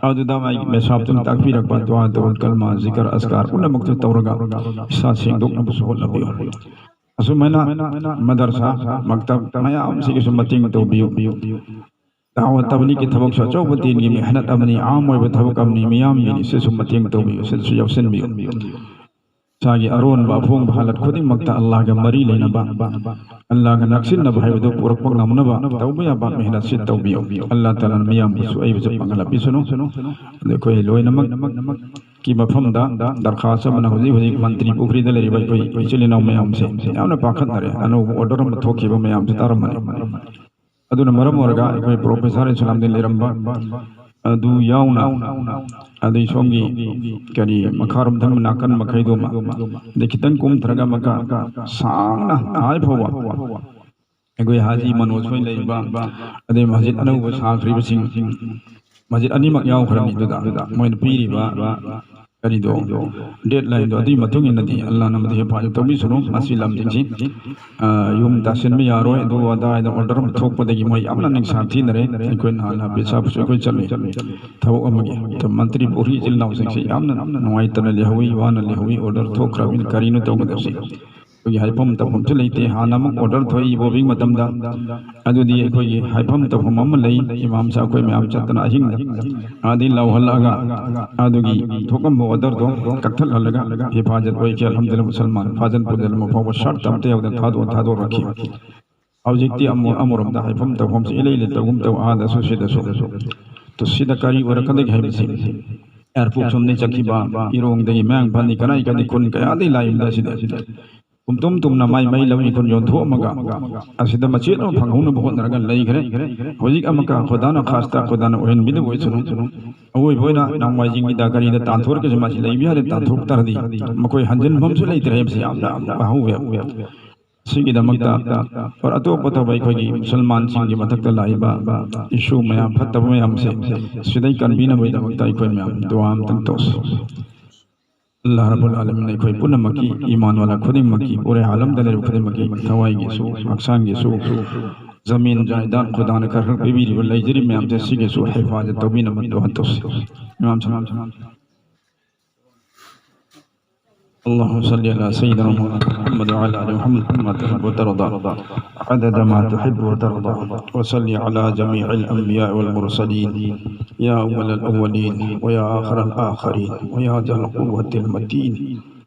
ꯑꯗꯨꯗ ꯃꯥꯒꯤ ꯃꯦꯁꯥꯞꯇꯨꯅ ꯇꯥꯛꯄꯤꯔꯛꯄ ꯗꯨꯋꯥ, ꯗꯔꯨꯗ, ꯀꯜꯃꯥ, ꯖꯤꯀꯔ, ꯑꯁꯀꯥꯔ ꯄꯨꯝꯅꯃꯛꯇꯨ ꯇꯧꯔꯒ ꯏꯁꯥ ꯁꯦꯡꯗꯣꯛꯅꯕꯁꯨ ꯍꯣꯠꯅꯕꯤꯌꯨ꯫ ꯑꯁꯨꯃꯥꯏꯅ ꯃꯗꯔꯁꯥ, ꯃꯛꯇꯕ ꯃꯌꯥꯝꯁꯤꯒꯤꯁꯨ ꯃꯇꯦꯡ ꯇꯧꯕꯤꯌꯨ꯫ ꯗꯥꯋꯥ ꯇꯕꯂꯤꯒꯤ ꯊꯕꯛꯁꯨ ꯑꯆꯧꯕ ꯗꯤꯟꯒꯤ ꯃꯦꯍꯅꯠ ꯑꯃꯅꯤ, ꯑꯥꯝ ꯑꯣꯏꯕ ꯊꯕꯛ ꯑꯃꯅꯤ, ꯃꯤꯌꯥꯝꯒꯤꯅꯤ꯫ ꯁꯤꯁꯨ ꯃꯇꯦꯡ ꯇꯧꯕꯤꯌꯨ, ꯁꯤꯗꯁꯨ ꯌꯥꯎꯁꯤꯟꯕꯤꯌꯨ꯫ ꯏꯁꯥꯒꯤ ꯑꯔꯣꯟꯕ ꯑꯐꯣꯡꯕ ꯍꯥꯂꯠ ꯈꯨꯗꯤꯡꯃꯛꯇ ꯑꯜꯂꯥꯍꯒ ꯃꯔꯤ ꯂꯩꯅꯕ, ꯑꯜꯂꯥꯍꯒ ꯅꯛꯁꯤꯟꯅꯕ ꯍꯥꯏꯕꯗꯨ ꯄꯨꯔꯛꯄ ꯉꯝꯅꯕ ꯇꯧꯕ ꯌꯥꯕ ꯃꯦꯍꯅꯠꯁꯤ ꯇꯧꯕꯤꯌꯨ꯫ ꯑꯜꯂꯥꯍ ꯇꯥꯂꯥꯅ ꯃꯤꯌꯥꯝꯕꯨꯁꯨ ꯑꯩꯕꯨꯁꯨ ꯄꯥꯡꯒꯜ ꯍꯥꯞꯄꯤꯁꯅꯨ꯫ ꯑꯗ ꯑꯩꯈꯣꯏ ꯂꯣꯏꯅꯃꯛ ꯀꯤ ꯃꯐꯝꯗ ꯗꯔꯈꯥꯁ ꯑꯃꯅ ꯍꯧꯖꯤꯛ ꯍꯧꯖꯤꯛ ꯃꯟꯇ꯭ꯔꯤ ꯄꯨꯈ꯭ꯔꯤꯗ ꯂꯩꯔꯤꯕ ꯑꯩꯈꯣꯏ ꯏꯆꯤꯜ ꯏꯅꯥꯎ ꯃꯌꯥꯝꯁꯦ ꯌꯥꯝꯅ ꯄꯥꯈꯠꯅꯔꯦ꯫ ꯑꯅꯧꯕ ꯑꯣꯔꯗꯔ ꯑꯃ ꯊꯣꯛꯈꯤꯕ ꯃꯌꯥꯝꯁꯦ ꯇꯥꯔꯝꯃꯅꯤ꯫ ꯑꯗꯨꯅ ꯃꯔꯝ ꯑꯣꯏꯔꯒ ꯑꯩꯈꯣꯏ ꯄ꯭ꯔꯣꯐꯦꯁꯔ ꯏꯁꯂꯥꯝꯗꯤꯟ ꯂꯩꯔꯝꯕ ꯑꯗꯨ ꯌꯥꯎꯅ, ꯑꯗꯩ ꯁꯣꯝꯒꯤ ꯀꯔꯤ ꯃꯈꯥꯔꯣꯝ ꯊꯪꯕ ꯅꯥꯀꯟ ꯃꯈꯩꯗꯨꯃ, ꯑꯗꯩ ꯈꯤꯇꯪ ꯀꯨꯝꯊꯔꯒ ꯑꯃꯨꯛꯀ ꯁꯥꯡꯅ ꯍꯥꯏ ꯐꯥꯎꯕ ꯑꯩꯈꯣꯏ ꯍꯥꯖꯤ ꯃꯅꯣꯖ ꯍꯣꯏ ꯂꯩꯔꯤꯕ, ꯑꯗꯩ ꯃꯁꯖꯤꯗ ꯑꯅꯧꯕ ꯁꯥꯈ꯭ꯔꯤꯕꯁꯤꯡ, ꯃꯁꯖꯤꯗ ꯑꯅꯤꯃꯛ ꯌꯥꯎꯈ꯭ꯔꯅꯤ꯫ ꯑꯗꯨꯗ ꯃꯣꯏꯅ ꯄꯤꯔꯤꯕ ꯀꯔꯤꯗꯣ, ꯗꯦꯠ ꯂꯥꯏꯟꯗꯣ, ꯑꯗꯨꯒꯤ ꯃꯇꯨꯡ ꯏꯟꯅꯗꯤ ꯑꯜꯂꯥꯍꯅ ꯃꯗꯨ ꯍꯤꯐꯥꯖꯠ ꯇꯧꯕꯤꯁꯅꯨ꯫ ꯃꯁꯤ ꯂꯝꯁꯤꯡꯁꯤ, ꯑ, ꯌꯨꯝ ꯇꯥꯁꯤꯟꯕ ꯌꯥꯔꯣꯏ, ꯑꯗꯨ ꯑꯗꯥ ꯍꯥꯏꯅ ꯑꯣꯔꯗꯔ ꯑꯃ ꯊꯣꯛꯄꯗꯒꯤ ꯃꯣꯏ ꯌꯥꯝꯅ ꯅꯤꯡꯁꯥ ꯊꯤꯅꯔꯦ꯫ ꯑꯩꯈꯣꯏ ꯅꯍꯥꯟ ꯍꯥꯐꯤꯖ ꯁꯥꯍꯕꯁꯨ ꯑꯩꯈꯣꯏ ꯆꯠꯂꯨꯏ ꯊꯕꯛ ꯑꯃꯒꯤ꯫ ꯑꯗꯣ ꯃꯟꯇ꯭ꯔꯤ ꯄꯨꯈ꯭ꯔꯤ ꯏꯆꯤꯜ ꯏꯅꯥꯎꯁꯤꯡꯁꯤ ꯌꯥꯝꯅ ꯅꯨꯡꯉꯥꯏꯇꯅ ꯂꯩꯍꯧꯏ, ꯋꯥꯅ ꯂꯩꯍꯧꯏ꯫ ꯑꯣꯔꯗꯔ ꯊꯣꯛꯈ꯭ꯔꯕꯅꯤꯅ ꯀꯔꯤꯅꯣ ꯇꯧꯒꯗꯕꯁꯤ? ꯑꯩꯈꯣꯏꯒꯤ ꯍꯥꯏꯐꯝ ꯇꯧꯐꯝꯁꯨ ꯂꯩꯇꯦ꯫ ꯍꯥꯟꯅ ꯑꯃꯨꯛ ꯑꯣꯔꯗꯔ ꯊꯣꯛꯏ ꯏꯕꯣꯕꯤꯒꯤ ꯃꯇꯝꯗ, ꯑꯗꯨꯗꯤ ꯑꯩꯈꯣꯏꯒꯤ ꯍꯥꯏꯐꯝ ꯇꯧꯐꯝ ꯑꯃ ꯂꯩ꯫ ꯏꯃꯥꯝ ꯁꯥꯍꯕ ꯑꯩꯈꯣꯏ ꯃꯌꯥꯝ ꯆꯠꯇꯅ ꯑꯍꯤꯡꯗ ꯑꯗꯩ ꯂꯥꯎꯍꯜꯂꯛꯑꯒ, ꯑꯗꯨꯒꯤ ꯊꯣꯛꯂꯝꯕ ꯑꯣꯔꯗꯔꯗꯣ ꯀꯛꯊꯠꯍꯜꯂꯒ, ꯍꯤꯐꯥꯖꯠ ꯑꯣꯏꯈꯤ, ꯑꯜꯍꯝꯗꯨꯂꯤꯜꯂꯥꯍ, ꯃꯨꯁꯜꯃꯥꯟ ꯐꯥꯖꯟ ꯄꯨꯖꯟ ꯑꯃ ꯐꯥꯎꯕ ꯁꯔꯠ ꯑꯝꯇ ꯌꯥꯎꯗꯅ ꯊꯥꯗꯣꯛꯑ ꯊꯥꯗꯣꯔꯛꯈꯤ꯫ ꯍꯧꯖꯤꯛꯇꯤ ꯑꯃꯨꯛ ꯑꯃꯔꯣꯝꯗ ꯍꯥꯏꯐꯝ ꯇꯧꯐꯝꯁꯤ ꯏꯂꯩ ꯂꯩꯇꯒꯨꯝ ꯇꯧ, ꯑꯥꯗꯁꯨ ꯁꯤꯗꯁꯨ꯫ ꯇꯨ ꯁꯤꯗ ꯀꯔꯤ ꯑꯣꯏꯔꯛꯀꯗꯒꯦ ꯍꯥꯏꯕꯁꯤ, ꯑꯦꯌꯥꯔꯄꯣꯔꯠ ꯁꯣꯝꯗꯒꯤ ꯆꯠꯈꯤꯕ, ꯏꯔꯣꯡꯗꯒꯤ, ꯃꯌꯥꯡꯐꯥꯟꯗꯒꯤ, ꯀꯗꯥꯏ ꯀꯗꯥꯏ ꯈꯨꯟ ꯀꯌꯥꯗꯒꯤ ꯂꯥꯛꯏꯕꯗ ꯑꯁꯤꯗ ꯄꯨꯝꯇꯨꯝ ꯇꯨꯝꯅ ꯃꯥꯏ ꯃꯩ ꯂꯧꯏ ꯈꯨꯟ ꯌꯣꯟꯊꯣꯛꯑꯝꯃꯒ ꯑꯁꯤꯗ ꯃꯆꯦꯠ ꯑꯃ ꯐꯪꯍꯧꯅꯕ ꯍꯣꯠꯅꯔꯒ ꯂꯩꯈ꯭ꯔꯦ꯫ ꯍꯧꯖꯤꯛ ꯑꯃꯨꯛꯀ ꯈꯨꯗꯥꯅ ꯈꯥꯁꯇ ꯈꯨꯗꯥꯅ ꯑꯣꯏꯍꯟꯕꯤꯗꯕ ꯑꯣꯏꯁꯅꯨ꯫ ꯑꯋꯣꯏꯕ ꯑꯣꯏꯅ ꯅꯣꯡꯃꯥꯏꯖꯤꯡꯒꯤꯗ ꯀꯔꯤꯗ ꯇꯥꯟꯊꯣꯔꯛꯀꯁꯤ ꯃꯥꯁꯤ ꯂꯩꯕ ꯌꯥꯔꯦ, ꯇꯥꯟꯊꯣꯔꯛ ꯇꯥꯔꯗꯤ ꯃꯈꯣꯏ ꯍꯟꯖꯤꯟꯐꯝꯁꯨ ꯂꯩꯇ꯭ꯔꯦ ꯍꯥꯏꯕꯁꯤ ꯌꯥꯝꯅ ꯋꯥꯍꯧꯋꯦ꯫ ꯁꯤꯒꯤꯗꯃꯛꯇ ꯑꯇꯣꯞꯄ ꯊꯕꯛ ꯑꯩꯈꯣꯏꯒꯤ ꯃꯨꯁꯜꯃꯥꯟꯁꯤꯡꯒꯤ ꯃꯊꯛꯇ ꯂꯥꯛꯏꯕ ꯏꯁꯨ ꯃꯌꯥꯝ ꯐꯠꯇꯕ ꯃꯌꯥꯝꯁꯦ ꯁꯤꯗꯩ ꯀꯟꯕꯤꯅꯕꯒꯤꯗꯃꯛꯇ ꯑꯩꯈꯣꯏ ꯃꯌꯥꯝ ꯗꯨꯋꯥ ꯑꯝꯇꯪ ꯇꯧꯁꯤ꯫ ꯑꯜꯂꯥꯍ ꯔꯕꯨꯜ ꯑꯥꯂꯃꯤꯟ ꯑꯩꯈꯣꯏ ꯄꯨꯝꯅꯃꯛꯀꯤ ꯏꯃꯥꯟ ꯋꯥꯂꯥ ꯈꯨꯗꯤꯡꯃꯛꯀꯤ ꯄꯨꯔꯦ ꯑꯥꯂꯝꯗ ꯂꯩꯔꯤꯕ ꯈꯨꯗꯤꯡꯃꯛꯀꯤ ꯊꯋꯥꯏꯒꯤꯁꯨ ꯍꯛꯆꯥꯡꯒꯤꯁꯨ ꯖꯃꯤꯟ ꯖꯥꯏꯗꯥꯗ ꯈꯨꯗꯥꯅ ꯈꯔ ꯈꯔ ꯄꯤꯕꯤꯔꯤꯕ ꯂꯩꯖꯔꯤꯕ ꯃꯌꯥꯝꯁꯦ ꯁꯤꯒꯤꯁꯨ ꯍꯤꯐꯥꯖꯠ ꯇꯧꯕꯤꯅꯕ ꯗꯨꯋꯥ ꯇꯧꯁꯤ꯫ ꯏꯃꯥꯝ ꯁꯥꯍꯤꯕ꯫ اللهم صل على سيدنا محمد وعلى آل محمد كما تحب وترضى عدد ما تحب وترضى. وصل على جميع الأنبياء والمرسلين يا أول الأولين ويا آخر الآخرين ويا ذا القوة المتين.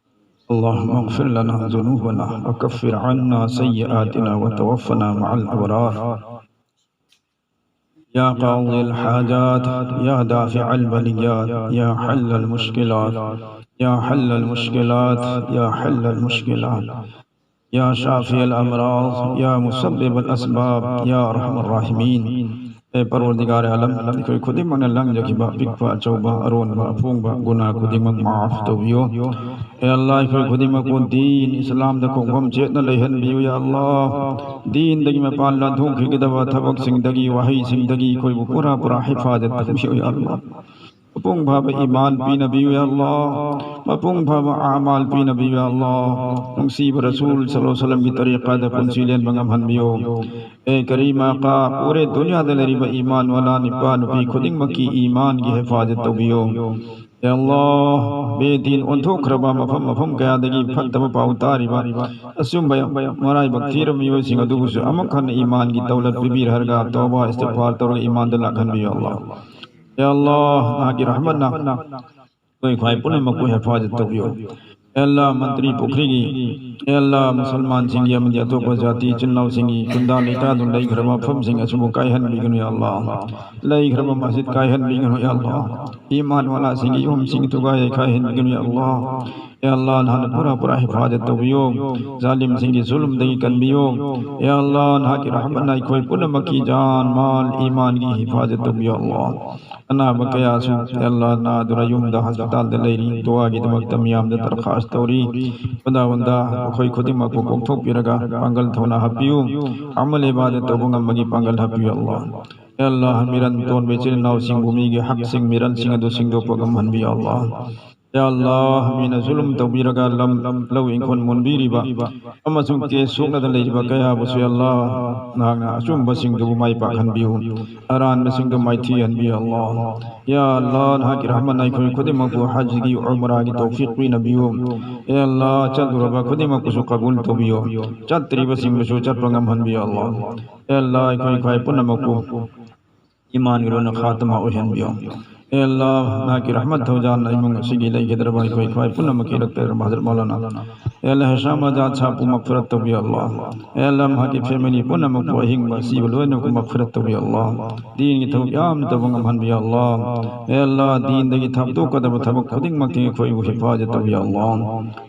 اللهم اغفر لنا ذنوبنا وكفر عنا سيئاتنا وتوفنا مع الأبرار. يا قاضي الحاجات، يا دافع البليات، يا حل المشكلات، يا حل المشكلات، يا حل المشكلات، يا شافي الأمراض، يا مسبب الأسباب، يا أرحم الراحمين. ꯑꯦ ꯄꯔꯋꯔꯗꯤꯒꯥꯔ ꯑꯥꯂꯝ, ꯑꯩꯈꯣꯏ ꯈꯨꯗꯤꯡꯃꯛꯅ ꯂꯪꯖꯈꯤꯕ ꯑꯄꯤꯛꯄ ꯑꯆꯧꯕ ꯑꯔꯣꯟꯕ ꯑꯄꯣꯡꯕ ꯒꯨꯅꯥ ꯈꯨꯗꯤꯡꯃꯛ ꯃꯥꯐ ꯇꯧꯕꯤꯌꯨ꯫ ꯑꯦ ꯑꯜꯂꯥꯍ, ꯑꯩꯈꯣꯏ ꯈꯨꯗꯤꯡꯃꯛꯄꯨ ꯗꯤꯟ ꯏꯁꯂꯥꯝꯗ ꯈꯣꯡꯐꯝ ꯆꯦꯠꯅ ꯂꯩꯍꯟꯕꯤꯌꯨ ꯌꯥ ꯑꯜꯂꯥꯍ꯫ ꯗꯤꯟꯗꯒꯤ ꯃꯄꯥꯟ ꯂꯥꯟꯊꯣꯛꯈꯤꯒꯗꯕ ꯊꯕꯛꯁꯤꯡꯗꯒꯤ, ꯋꯥꯍꯩꯁꯤꯡꯗꯒꯤ ꯑꯩꯈꯣꯏꯕꯨ ꯄꯨꯔꯥ ꯄꯨꯔꯥ ꯍꯤꯐꯥꯖꯠ ꯇꯧꯕꯤꯌꯨ ꯌꯥ ꯑꯜꯂꯥꯍ꯫ ꯃꯄꯨꯡ ꯐꯥꯕ ꯏꯃꯥꯟ ꯄꯤꯅꯕꯤꯌꯨ ꯌꯥ ꯑꯜꯂꯥꯍ꯫ ꯃꯄꯨꯡ ꯐꯥꯕ ꯑꯃꯥꯜ ꯄꯤꯅꯕꯤꯌꯨ ꯌꯥ ꯑꯜꯂꯥꯍ꯫ ꯅꯨꯡꯁꯤꯕ ꯔꯁꯨꯜ ꯁꯜꯂꯜꯂꯥꯍꯨ ꯑꯂꯥꯏꯍꯤ ꯋꯥꯁꯜꯂꯝꯒꯤ ꯇꯔꯤꯀꯥꯗ ꯄꯨꯟꯁꯤ ꯂꯦꯟꯕ ꯉꯝꯍꯟꯕꯤꯌꯨ꯫ ꯑꯦ ꯀꯔꯤꯝ ꯑꯥꯀꯥ, ꯄꯨꯔꯦ ꯗꯨꯅꯤꯌꯥꯗ ꯂꯩꯔꯤꯕ ꯏꯃꯥꯟ ꯋꯥꯂꯥ ꯅꯨꯄꯥ ꯅꯨꯄꯤ ꯈꯨꯗꯤꯡꯃꯛꯀꯤ ꯏꯃꯥꯟꯒꯤ ꯍꯤꯐꯥꯖꯠ ꯇꯧꯕꯤꯌꯨ꯫ ꯑꯦ ꯑꯜꯂꯥꯍ, ꯕꯦꯗꯤꯟ ꯑꯣꯟꯊꯣꯛꯈ꯭ꯔꯕ ꯃꯐꯝ ꯃꯐꯝ ꯀꯌꯥꯗꯒꯤ ꯐꯠꯇꯕ ꯄꯥꯎ ꯇꯥꯔꯤꯕ ꯑꯆꯨꯝꯕ ꯃꯔꯥꯏꯕꯛ ꯊꯤꯔꯕ ꯃꯤꯑꯣꯏꯁꯤꯡ ꯑꯗꯨꯕꯨꯁꯨ ꯑꯃꯨꯛ ꯍꯟꯅ ꯏꯃꯥꯟꯒꯤ ꯗꯧꯂꯠ ꯄꯤꯕꯤꯔꯒ ꯇꯧꯕ ꯏꯁꯇꯤꯒꯐꯥꯔ ꯇꯧꯔꯒ ꯏꯃꯥꯟꯗ ꯂꯥꯛꯍꯟꯕꯤꯌꯨ ꯑꯜꯂꯥꯍ꯫ ꯑꯦ ꯑꯜꯂꯥꯍ, ꯅꯍꯥꯛꯀꯤ ꯔꯍꯃꯠꯅ ꯑꯩꯈꯣꯏ ꯈ꯭ꯋꯥꯏ ꯄꯨꯝꯅꯃꯛꯄꯨ ꯍꯤꯐꯥꯖꯠ ꯇꯧꯕꯤꯌꯨ꯫ ꯑꯦ ꯑꯜꯂꯥ, ꯃꯟꯇ꯭ꯔꯤ ꯄꯨꯈ꯭ꯔꯤꯒꯤ, ꯑꯦ ꯑꯜꯂꯥ, ꯃꯨꯁꯜꯃꯥꯟꯁꯤꯡꯒꯤ ꯑꯃꯗꯤ ꯑꯇꯣꯞꯄ ꯖꯥꯇꯤ ꯏꯆꯤꯟ ꯏꯅꯥꯎꯁꯤꯡꯒꯤ ꯈꯨꯟꯗꯥ ꯂꯩꯇꯥꯗꯨꯅ ꯂꯩꯈ꯭ꯔꯕ ꯃꯐꯝꯁꯤꯡ ꯑꯁꯤꯕꯨ ꯀꯥꯏꯍꯟꯕꯤꯒꯅꯨ, ꯌꯥ ꯑꯜꯂꯥ꯫ ꯂꯩꯈ꯭ꯔꯕ ꯃꯁꯖꯤꯗ ꯀꯥꯏꯍꯟꯕꯤꯒꯅꯨ, ꯌꯥ ꯑꯜꯂꯥ꯫ ꯏꯃꯥꯟ ꯋꯥꯂꯥꯁꯤꯡꯒꯤ ꯌꯨꯝꯁꯤꯡ ꯊꯨꯒꯥꯏ ꯀꯥꯏꯍꯟꯕꯤꯒꯅꯨ, ꯌꯥ ꯑꯜꯂꯥ꯫ ꯌꯥ ꯑꯜꯂꯥ, ꯅꯍꯥꯛꯅ ꯄꯨꯔꯥ ꯄꯨꯔꯥ ꯍꯤꯐꯥꯖꯠ ꯇꯧꯕꯤꯌꯨ꯫ ꯖꯥꯂꯤꯝꯁꯤꯡꯒꯤ ꯖꯨꯂꯨꯝꯗꯒꯤ ꯀꯟꯕꯤꯌꯨ꯫ ꯌꯥ ꯑꯜꯂꯥ, ꯅꯍꯥꯛꯀꯤ ꯔꯍꯃꯠꯅ ꯑꯩꯈꯣꯏ ꯄꯨꯝꯅꯃꯛꯀꯤ ꯖꯥꯟ, ꯃꯥꯜ, ꯏꯃꯥꯟꯒꯤ ꯍꯤꯐꯥꯖꯠ ꯇꯧꯕꯤꯌꯨ, ꯑꯜꯂꯥ꯫ ꯑꯅꯥꯕ ꯀꯌꯥꯁꯨ, ꯌꯥ ꯑꯜꯂꯥ, ꯅꯥꯗꯨꯅ ꯌꯨꯝꯗ ꯍꯣꯁꯄꯤꯇꯥꯜꯗ ꯂꯩꯔꯤ꯫ ꯗꯨꯋꯥꯒꯤꯗꯃꯛꯇ ꯃꯤꯌꯥꯝꯗ ꯗꯔꯈꯥꯁ ꯇꯧꯔꯤ꯫ ꯈꯨꯗꯥꯋꯟꯗ ꯃꯈꯣꯏ ꯈꯨꯗꯤꯡꯃꯛꯄꯨ ꯀꯣꯛꯊꯣꯛꯄꯤꯔꯒ ꯄꯥꯡꯒꯜ ꯊꯧꯅꯥ ꯍꯥꯞꯄꯤꯌꯨ꯫ ꯑꯃꯜ ꯏꯕꯥꯗꯠ ꯇꯧꯕ ꯉꯝꯕꯒꯤ ꯄꯥꯡꯒꯜ ꯍꯥꯞꯄꯤꯌꯨ, ꯑꯜꯂꯥ꯫ ꯌꯥ ꯑꯜꯂꯥ, ꯃꯤꯔꯟ ꯇꯣꯟꯕ ꯏꯆꯤꯜ ꯏꯅꯥꯎꯁꯤꯡꯕꯨ ꯃꯤꯒꯤ ꯍꯛꯁꯤꯡ, ꯃꯤꯔꯟꯁꯤꯡ ꯑꯗꯨ ꯁꯤꯡꯗꯣꯛꯄ ꯉꯝꯍꯟꯕꯤꯌꯨ, ꯑꯜꯂꯥ꯫ ꯌꯥ ꯑꯜꯂꯥ, ꯃꯤꯅ ꯖꯨꯂꯨꯝ ꯇꯧꯕꯤꯔꯒ ꯂꯝ, ꯂꯧ ꯏꯪꯈꯣꯜ ꯃꯨꯟꯕꯤꯔꯤꯕ ꯑꯃꯁꯨꯡ ꯀꯦꯁ ꯁꯣꯛꯅꯗꯅ ꯂꯩꯔꯤꯕ ꯀꯌꯥꯕꯨꯁꯨ, ꯌꯥ ꯑꯜꯂꯥ, ꯅꯍꯥꯛꯅ ꯑꯆꯨꯝꯕꯁꯤꯡꯗꯨꯕꯨ ꯃꯥꯏ ꯄꯥꯛꯍꯟꯕꯤꯌꯨ, ꯑꯔꯥꯟꯕꯁꯤꯡꯗꯨ ꯃꯥꯏꯊꯤꯍꯟꯕꯤꯌꯨ, ꯑꯜꯂꯥ꯫ ꯌꯥ ꯑꯜꯂꯥ, ꯅꯍꯥꯛꯀꯤ ꯔꯍꯃꯠꯅ ꯑꯩꯈꯣꯏ ꯈꯨꯗꯤꯡꯃꯛꯄꯨ ꯍꯖꯒꯤ ꯎꯃꯔꯥꯒꯤ ꯇꯧꯐꯤꯛ ꯄꯤꯅꯕꯤꯌꯨ꯫ ꯌꯥ ꯑꯜꯂꯥ, ꯆꯠꯂꯨꯔꯕ ꯈꯨꯗꯤꯡꯃꯛꯄꯨꯁꯨ ꯀꯕꯨꯜ ꯇꯧꯕꯤꯌꯨ, ꯆꯠꯇ꯭ꯔꯤꯕꯁꯤꯡꯕꯨꯁꯨ ꯆꯠꯄ ꯉꯝꯍꯟꯕꯤꯌꯨ, ꯑꯜꯂꯥ꯫ ꯌꯥ ꯑꯜꯂꯥ, ꯑꯩꯈꯣꯏ ꯈ꯭ꯋꯥꯏ ꯄꯨꯝꯅꯃꯛꯄꯨ ꯏꯃꯥꯟꯒꯤ ꯂꯣꯟꯅ ꯈꯥꯇꯃꯥ ꯑꯣꯏꯍꯟꯕꯤꯌꯨ꯫ ꯑꯦ ꯑꯜꯂꯥ, ꯅꯍꯥꯛꯀꯤ ꯔꯍꯃꯠ ꯊꯧꯖꯥꯜꯅ ꯏꯃꯨꯡ ꯑꯁꯤꯒꯤ ꯂꯩꯒꯗꯧꯔꯕ ꯑꯩꯈꯣꯏ ꯈ꯭ꯋꯥꯏ ꯄꯨꯝꯅꯃꯛꯀꯤ ꯗꯣꯛꯇꯔ ꯍꯖꯔꯠ ꯃꯧꯂꯥꯅꯥ, ꯑꯦ ꯑꯜꯂꯥ, ꯍꯤꯁꯥꯝ ꯑꯖꯥꯗ ꯁꯥꯍꯕꯄꯨ ꯃꯒꯐꯤꯔꯠ ꯇꯧꯕꯤꯌꯨ, ꯑꯜꯂꯥ꯫ ꯑꯦ ꯑꯜꯂꯥ, ꯃꯍꯥꯛꯀꯤ ꯐꯦꯃꯤꯂꯤ ꯄꯨꯝꯅꯃꯛꯄꯨ, ꯑꯍꯤꯡꯕ ꯑꯁꯤꯕ ꯂꯣꯏꯅꯃꯛꯄꯨ ꯃꯒꯐꯤꯔꯠ ꯇꯧꯕꯤꯌꯨ, ꯑꯜꯂꯥ꯫ ꯗꯤꯟꯒꯤ ꯊꯕꯛ ꯌꯥꯝꯅ ꯇꯧꯕ ꯉꯝꯍꯟꯕꯤꯌꯨ, ꯑꯜꯂꯥ꯫ ꯑꯦ ꯑꯜꯂꯥ, ꯗꯤꯟꯗꯒꯤ ꯊꯥꯞꯇꯣꯛꯀꯗꯕ ꯊꯕꯛ ꯈꯨꯗꯤꯡꯃꯛꯇꯒꯤ ꯑꯩꯈꯣꯏꯕꯨ ꯍꯤꯐꯥꯖꯠ ꯇꯧꯕꯤꯌꯨ, ꯑꯜꯂꯥ꯫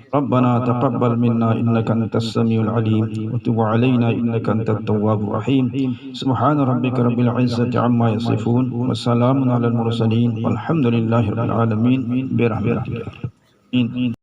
ربنا تقبل منا إنك أنت السميع العليم وتب علينا إنك أنت التواب الرحيم. سبحان ربك رب العزة عما يصفون وسلام على المرسلين والحمد لله رب العالمين برحمتك. آمين.